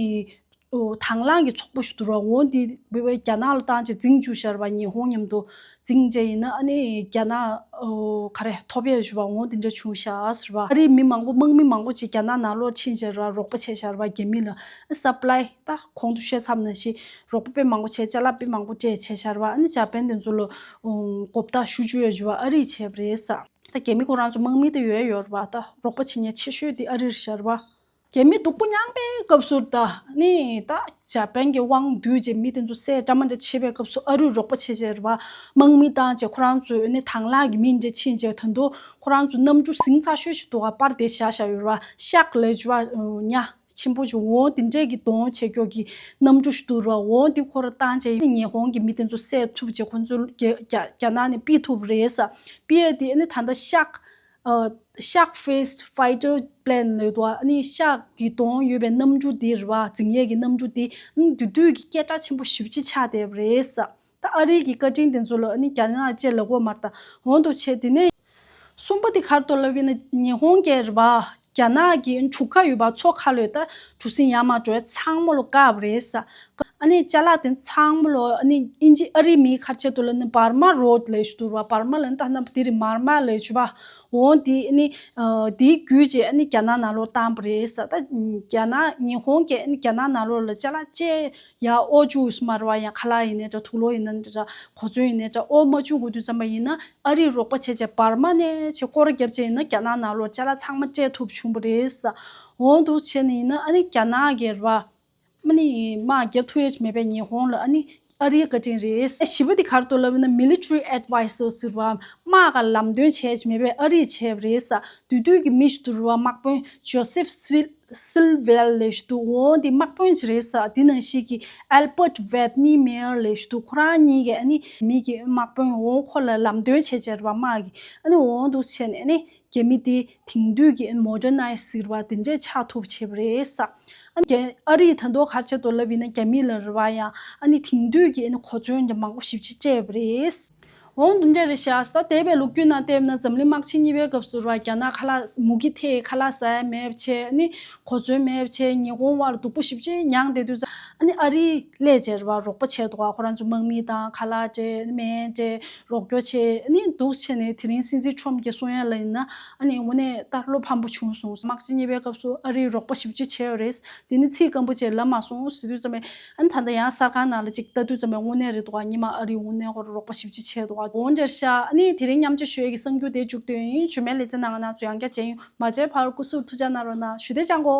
ཨོ་དང་བླངས་ཀྱི་ཚོགས་པ་ཞིག་འདུག་ར། འོ་འདི་བོད་པའི་རྒྱ་ནག་ལ་བཏང་བྱས་འཛིང་བཅུག་ཤར་བ་ཉི་ཧོང་མཉམ་དུ། འཛིང་བྱས་ཡིན་ན་ཨ་ནི་རྒྱ་ནག་ཨོ་ག་རེ་ཐོབ་ཡས་ཞུ་བ་འོ་འདི་འདྲ་བྱུང་ཤག་ཟེར་བ། ཨ་རིའི་མི་མང་པོ་དམག་མི་མང་པོ་ཅིག་རྒྱ་ནག་ནང་ལོགས་ཕྱིན་བྱས་ར་རོགས་པ་བྱས་ཤར་བ་རྒྱ་མི་ལ་supply ད་གོང་དུ་བཤད་ཚར་ནང་བཞིན་རོགས་པ་དཔེ་མང་པོ་བྱས་ཅ་ལག་དཔེ་མང་པོ་སྤྲད་བྱས་ཤར་བ། ཨ་ནི་ཇ་པན་དེ་ཚོ་ལ་ཨོ་གོ་བརྡ་ཞུ་བཅུག་ཡས་ཞུ་བ་ཨ་རིས་བྱས་པ་རེད་ས། ད་རྒྱ་མི་ཁོ་རང་ཚོ་དམག་མི་ད་ཡོད་ཡོད་ར་བ། ད་རོགས་པ་བྱེད་མཁན་ཆེ་ཤོས་དེ་ཨ་རི་རེད་ཤར་བ། རྒྱ་མི་སྡུག་པོ་མྱངས་པའི་སྐབས་སུ་ད་ནི་ད་ཇ་པན་གྱི་དབང་བསྡུས་རྗེས་མི་དེ་ཚོ་བསད་འདྲ་མ་འདྲ་བྱེད་པའི་སྐབས་སུ་ཨ་རིས་རོགས་པ་བྱས་བྱས་རེད་བ། དམག་མི་བཏང་བྱས་ཁོ་རང་ཚོས་ནི་དང་བླངས་ཀྱི་མི་འདྲ་ཕྱིན་བྱས་ད་དུང་ཁོ་རང་ཚོ་གནམ་གྲུ་ཟིང་ཚ་ཤོས་ཤིག་འདུག་ག་པར་དེ་བཞག་བཞག་ཡོད་རེད་བ། ཤག་ལས་བྱུ་བ་ཉ་ཆེན་པོ་ཞིག་འོ་དེ་འདྲས་ཀྱི་གདོང་བྱེད་ཀྱོག་གི་གནམ་གྲུ་ཞིག་འདུག་རེད་བ། འོ་དེ་ཁོ་ར་བཏང་བྱས་ཉི་ཧོང་གི་མི་དེ་ཚོ་བསད་ཐུབ་བྱས་ཁོ་ཚོ་རྒྱ་རྒྱ་རྒྱ་ནག་ནས་ཕུད་ཐུབ་རེད་ས། ཕུད་ཡས་དེ་ནི་ད་ལྟ་ཤག་ཨ། Shark Faced Fighter Plane ལབ་འདུག་ཨ་ནི་ཤག་གི་གདོང་ཡོད་པའི་གནམ་གྲུ་དེ་རེད་བ། འཛིང་ཡས་ཀྱི་གནམ་གྲུ་དེ་ཨ་ནི་དེ་དུས་ཀྱི་སྐད་གྲགས་ཆེན་པོ་ཞེ་པོ་ཅིག་ཆགས་བསྡད་པ་རེད་ས། ད་ཨ་རིའི་གི་བཀའ་དྲིན་དེ་ཚོ་ལ་ཨ་ནི་རྒྱ་ནག་ཅེས་ལབ་དགོས་མ་རེད་ད། འོ་འདུག་བྱས་དེ་ནས་གསུམ་པ་དེ་ག་རེ་འདུག་ལབ་ཡིན་ན་ཉི་ཧོང་གི་རེད་བ། རྒྱ་ནག་གི་གྲུ་ཁ་ཡོད་པ་མཚོ་ཁ་ལོས་ད་གྲུ་གཟིངས་ཡར་མར་འགྲོ་ཡས་ཚང་མ་ལོ་བཀག་པ་རེད་ས། ཨ་ནི་ཅ་ལག་དེ་ཚང་མ་ལོ་ཨ་ནི་དབྱིན་ཇི་ཨ་རིའི་མིའི་ཁ་ཆེ་དུ་ལ་ནི་Burma Road ལས་ཞུ་དུ་ར། Burma ལ་ནི་ད་ནམ་དེ་རིང་མར་མ་ལས་ཞུ་བ། འོ་དེ་ཨ་ནི་དེའི་བརྒྱུད་ཅེས་ཨ་ནི་རྒྱ་ནག་ནང་ལོགས་བཏང་པ་རེད་ས། ད་རྒྱ་ནག་ཉི་ཧོང་གིས་ཨ་ནི་རྒྱ་ནག་ནང་ལོགས་ལ་ཅ་ལག་ཅེས་ཡ་ཨོ་ཅུ་སྨ་ར་བ་ཡང་ཁ་ལག་ཡིན་ནའི་འདྲ། དུག་ལོག་ཡིན་ནའི་འདྲ། གོ་མཚོན་ཡིན་ནའི་འདྲ། ཨོ་མ་བཅུག་དགོས་དུས་ཙམ་པ་ཡིན་ན་ཨ་རིས་རོགས་པ་བྱས་བྱས་Burma ནས་བྱས་སྐོར་ར་བརྒྱབ་བྱས་ཡིན་ན་རྒྱ་ནག་ནང་ལོགས་ཅ་ལག་ཚང་མ་སྤྲད་ཐུབ་བྱུང་པ་རེད་ས། འོ་འདུག་བྱས་ནས་ཡིན་ན་ཨ་ནི་རྒྱ་ནག་གིས་ར་བ། མ་ནི་དམག་རྒྱབ་ཐུབ་ཡ་ཅིག་མེད་པའི་ཉི་ཧོང་ལ་ཨ་ནི་ཨ་རིའི་བཀའ་དྲིན་རེད། བཞི་པ་དེ་ག་རེ་འདུག་ལབ་ན་military advisor ཟེར་བ། དམག་ག་ལམ་སྟོན་བྱས་ཡ་ཅིག་མེད་པའི་ཨ་རིས་བྱས་པ་རེད་ས། དེ་དུས་ཀྱི་མི་ཞིག་འདུག་ར་བ། དམག་དཔོན་Joseph Svi- སིལ་ཝེལ་ལབ་ཞིག་འདུག་འོ་འདི་དམག་དཔོན་ཅིག་རེད་ས། འདི་ནང་བཞིན་གྱི་ཨལ་བར་ཝེ་ནི་མེར་ལབ་ཞིག་འདུག་ཁོ་རང་གཉིས་ཀྱིས་ཨ་ནི་མི་གི་དམག་དཔོན་འོ་ཁོ་ལ་ལམ་སྟོན་བྱས་བྱས་རེད་པ། དམག་གི་ཨ་ནི་འོ་འདུག་བྱས་ནས་ཨ་ནི་རྒྱ་མི་དེ་དེང་དུས་ཀྱི་མོ་ཌར་ནའི་ཟེར་བ་དེ་འདྲས་ཆགས་ཐུབ་བྱས་པ་རེད་ས། ཨ་ནི་རྒྱ་ཨ་རིས་ད་དུང་ག་རེ་བྱས་འདུག་ལབ་ཡིན་ན། རྒྱ་མི་ལ་རེད་པ། ཡང་ཨ་ནི་དེང་དུས་ཀྱི་ཨ་ནི་གོ་མཚོན་གྱི་མང་པོ་ཞེ་པོ་ཅིག་སྤྲད་པ་རེད། འོ་འདི་འདྲས་རེད་ཤག་ད་འདས་པའི་ལོ་རྒྱུས་ནང་བལྟས་ན་འཛམ་གླིང་དམག་ཆེན་གཉིས་པའི་སྐབས་སུ་རེད་པ། རྒྱ་ནག་ཁ་ལག་མུ་གེ་ཐེབས་ཁ་ལག་ཟ་ཡ་མེད་པ་བྱས། ཨ་ནི་གོ་མཚོན་མེད་པ་བྱས། ཉིན་གུང་བར་སྡུག་པོ་ཞེ་པོ་ཅིག་མྱངས་བསྡད་དུས་ཙང་ཨ་ནི་ཨ་རིས་སླེབས་བྱས་རེད་པ། རོགས་པ་བྱས་འདུག་ག་ཁོ་རང་ཚོ་དམག་མི་དང་ཁ་ལག་སྤྲད། སྨན་སྤྲད། རོགས་སྐྱོར་བྱས། ཨ་ནི་འདུག་བྱས་ནས་དེ་རིང་སྲིད་འཛིན་ཊམ་གྱིས་གསུང་ཡ་ལ་ཡིན་ན། ཨ་ནི་དངོས་གནས་ད་བློ་ཕམ་པོ་བྱུང་སོང་། དམག་ཆེན་གཉིས་པའི་སྐབས་སུ་ཨ་རིས་རོགས་པ་ཞེ་པོ་ཅིག་བྱས་ཡོད་རེད། དེ་ནི་ཚིག་སྐམ་པོ་བྱས་ལབ་མ་སོང་ཟེར་དུས་ཙམ་པས། ཨ་ནི་ད་ལྟ་ཡང་གསར་ཁང་ནང་ལ་ཅིག་ལྟ་དུས་ཙམ་པས་དངོས་གནས་རེད་འདུག་ག་ཉི་མ་ཨ་རིས་དངོས་གནས་ཁོ་རང་རོགས་པ་ཞེ་པོ་ཅིག་བྱས་འདུག་ག་འོ་འདྲས་ཤག་ཨ་ནི་དེ་རིང་མཉམ་སྤྱོད་ཞུ་ཡས་ཀྱི་གསར་འགྱུར་དེ་མཇུག་བསྡུས་ཡིན། རྗེས་མའི་ལེ་ཚན་ནང་ང་རང་ཚོ་ཡང་བསྐྱར་མཇལ་ཡོང་། མ་མཇལ་བར་སྐུ་གཟུགས་ཐུགས་ཅག་གནང་རོགས་གནང་། ཞུ་བདེ་ཅང་གོ།